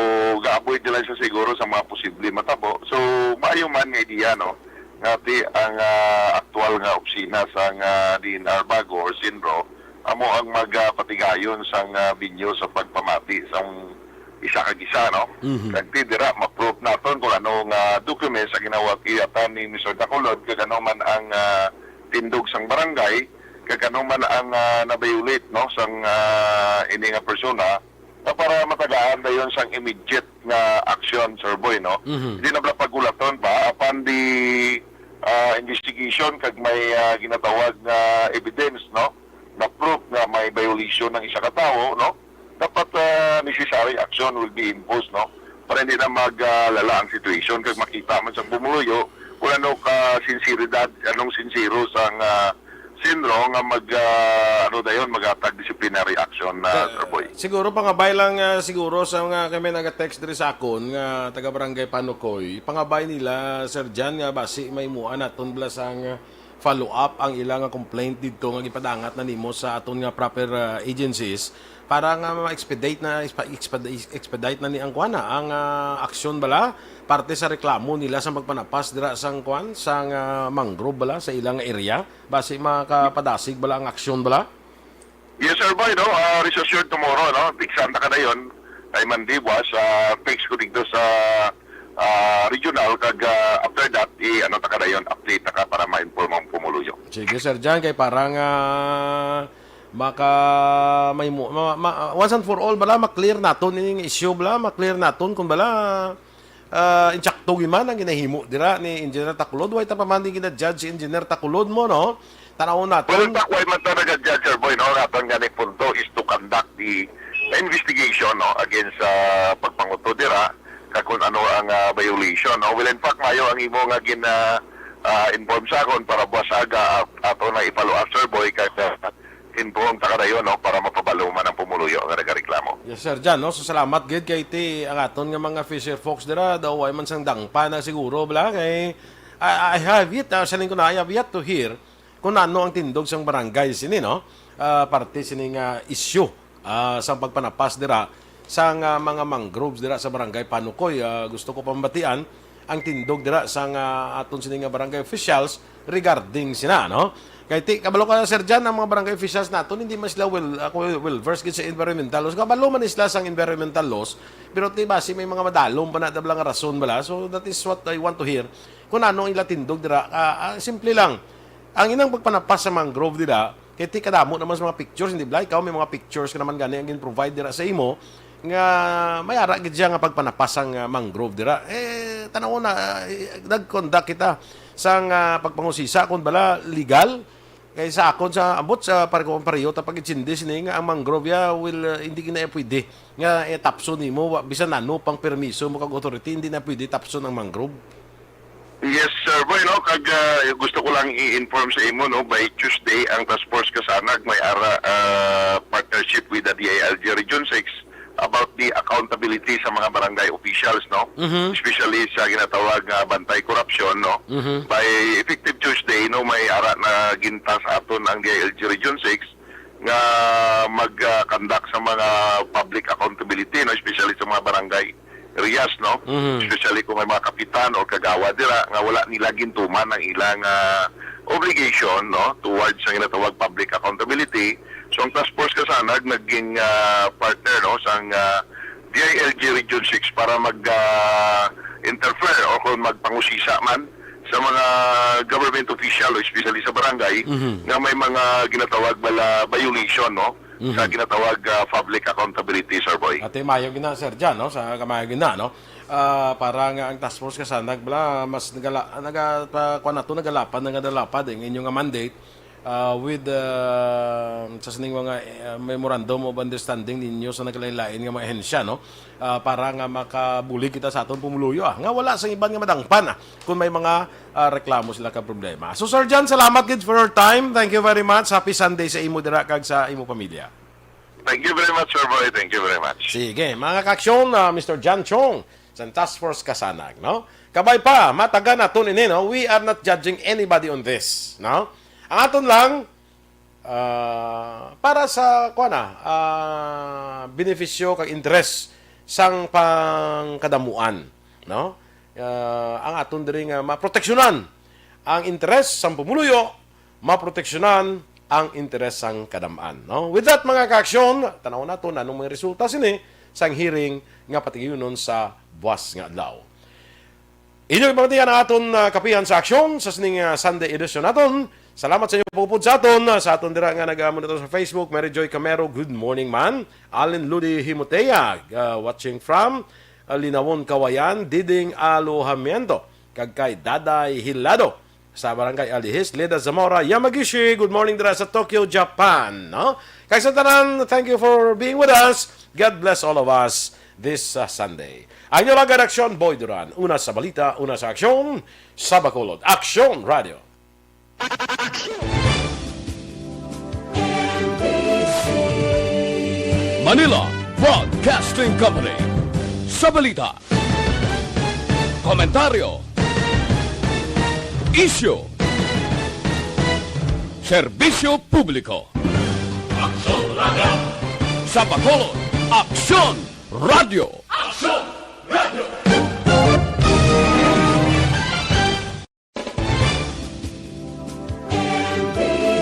ga-avoid nila siya siguro sa mga posible matabo. So, maayo man nga idea, no? Nga ti ang, ah, aktual nga opisina sang, ah, D N R Bago or Sinro, amo ang magapatigayon sang, ah, venue sa pagpamati sang isa kag isa, no? Mhm. Kag ti dira ma-proof naton kung ano nga documents ang ginawag iyatan ni Mister Dacolod, kag ano man ang, ah, tindog sang barangay, kag ano man ang, ah, na-violate, no, sang, ah, ini nga persona, na para matagaan dayon sang immediate nga action, Sir Boy, no? Mhm. Hindi na bala pagulaton pa, apan di, ah, investigation kag may, ah, ginatawag nga evidence, no? Na proof nga may violation ng isa ka tawo, no? Dapat, ah, necessary action will be imposed, no? Para hindi na mag, ah, lala ang situation kag makita man sa pumuluyo kung ano ka sinseridad, anong sinsero sang, ah, Sinro nga mag, ah, ano dayon, maghatag disciplinary action na, Sir Boy. Siguro pangabay lang, ah, siguro sa mga kami naga-text diri sa akon nga taga Barangay Panukoy, pangabay nila, Sir Jan, nga basi may muan naton bala sang, ah, follow up ang ila nga complaint didto nga gipadangat na nimo sa aton nga proper, ah, agencies para nga ma-expedite na, expa-, expedite, expedite na ni ang kuan na, ang, ah, aksyon bala parte sa reklamo nila sa pagpanapas dira sang kuan, sang, ah, mangrove bala sa ilang area. Basi makapadasig bala ang aksyon bala? Yes, Sir Boy, no? Ah, rest assured tomorrow, no? Text-an ta ka dayon kay Monday buwas, ah, text ko dito sa, ah, regional, kag, ah, after that, i-, ano ta ka dayon, update ta ka para ma-inform ang pumuluyo. Sige, Sir Jan, kay parang, ah, maka-, may mo-, ma-, ma-, once and for all bala, ma-clear naton ining issue bala, ma-clear naton kung bala, ah, insakto man ang ginahimo dira ni Engineer Taculod. Way ta pa man din gina-judge si Engineer Taculod mo, no? Tanawon naton. Well, in fact, way man ta naga-judge, Sir Boy, no? Ang aton gani punto is to conduct the investigation, no, against sa pagpanguto dira, kag kung ano ang, ah, violation, no? Well, in fact, mayo ang imo nga gin, ah, ah, inform sa akon para buwas aga, ah, ato na i-follow up, Sir Boy, kag, ah, inform ta ka dayon, no, para mapabalo man ang pumuluyo nga nagareklamo. Yes, Sir Jan, no? So, salamat gid kay ti ang aton nga mga fisher folks dira, daw way man sang dangpa na siguro, bala, kay I, I have yet, ah, siling ko na, I have yet to hear kung ano ang tindog sang barangay sini, no? Ah, parte sini nga issue, ah, sang pagpanapas dira sang, ah, mga mangroves dira sa barangay Panukoy. Ah, gusto ko pambatian, ang tindog dira sang, ah, aton sini nga barangay officials regarding sina, no? Kay ti, kabalo ka, Sir Jan, ang mga barangay officials naton, hindi man sila well, ah, well, well versed gid sa environmental laws. Kabalo man sila sang environmental laws, pero ti basi may mga madalom pa na tabla nga rason bala. So that is what I want to hear. Kung ano ang ila tindog dira, ah, ah, simple lang. Ang inang pagpanapas sa mangrove dira, kay ti kadamo naman sa mga pictures, hindi bala? Ikaw may mga pictures ka naman gani ang gin-provide dira sa imo, nga may ara gid siya nga pagpanapas ang, ah, mangrove dira. Eh, tanaw na, ah, nag-conduct kita sang, ah, pagpangusisa kung bala legal. Kay sa akon, sa ambot sa pare-, pareho ta pag-intindi sini nga ang mangrove ya will, ah, hindi gina pwede nga, eh, tapson nimo, wa, bisan ano pang permiso mo kag authority, hindi na pwede tapson ang mangrove. Yes, Sir Boy, no? Kag, ah, gusto ko lang i-inform sa imo, no, by Tuesday ang Task Force Kasanag may ara, ah, partnership with the D I L G Region six about the accountability sa mga barangay officials, no? Mhm. Especially sa ginatawag nga bantay korupsyon, no? Mhm. By effective Tuesday, no, may ara na gintas aton ang D I L G Region six nga mag, ah, conduct sa mga public accountability, no, especially sa mga barangay areas, no? Mhm. Especially kung may mga kapitan o kagawad dira nga wala nila gintuman ang ilang, ah, obligation, no, towards sa ginatawag public accountability. So ang Task Force Kasanag naging, ah, partner, no, sang, ah, D I L G Region six para mag, ah, interfere o kung magpangusisa man sa mga government official o especially sa barangay Mhm. nga may mga ginatawag bala violation, no, sa Mhm. ginatawag, ah, public accountability, Sir Boy. Ate, mayo gina, Sir Jan, no? Sa kamayo gina, no? Ah, para nga ang task force Kasanag bala mas nagala-, naga-, pa, kuwan nato, nagalapad, nagadalapad ang inyo nga mandate, ah, with, ah, sa sining mga, eh, memorandum of understanding ninyo sa nagalain-lain nga mga ahensya, no? Ah, para nga makabulig kita sa aton pumuluyo, ah, nga wala sang iban nga madangpan, ah, kung may mga, ah, reklamo sila ka problema. So, Sir Jan, salamat gid for your time. Thank you very much. Happy Sunday sa imo dira kag sa imo pamilya. Thank you very much, Sir Boy. Thank you very much. Sige, mga kaaksyon, ah, Mister Jan Chong, sa Task Force Kasanag, no? Kabay pa, matagan naton ini, no? We are not judging anybody on this, no? Ang aton lang, ah, para sa, kuwan na, ah, benepisyo kag interes sang pangkadamuan, no? Ah, ang aton diri nga maproteksyonan ang interes sang pumuluyo, maproteksyonan ang interes sang kadam-an, no? With that, mga kaaksyon, tanaw nato na anong mga resulta sini sang hearing nga patigayunon sa buwas nga adlaw. Inyo ipamatian ang aton, ah, kapihan sa aksyon sa sining, ah, Sunday edition naton. Salamat sa inyo pagupod sa aton, ah, sa aton dira nga nag-amon nato sa Facebook, Mary Joy Camero, good morning man. Allen Ludi Himotea, ah, watching from, ah, Linawon, Kawayan, Diding Alojamiento, kag kay Daday Hilado sa Barangay Alihis, Leda Zamora Yamagishi, good morning dira sa Tokyo, Japan, no? Kag sa tanan, thank you for being with us. God bless all of us this, uh, Sunday. Ang inyo lang kaaksyon, Boy Duran. Una sa balita, una sa aksyon, sa Bacolod. Aksyon Radio. Manila Broadcasting Company. Sa balita, komentaryo, isyu, serbisyo publiko. Aksyon Radio. Sa Bacolod, Aksyon Radio. Aksyon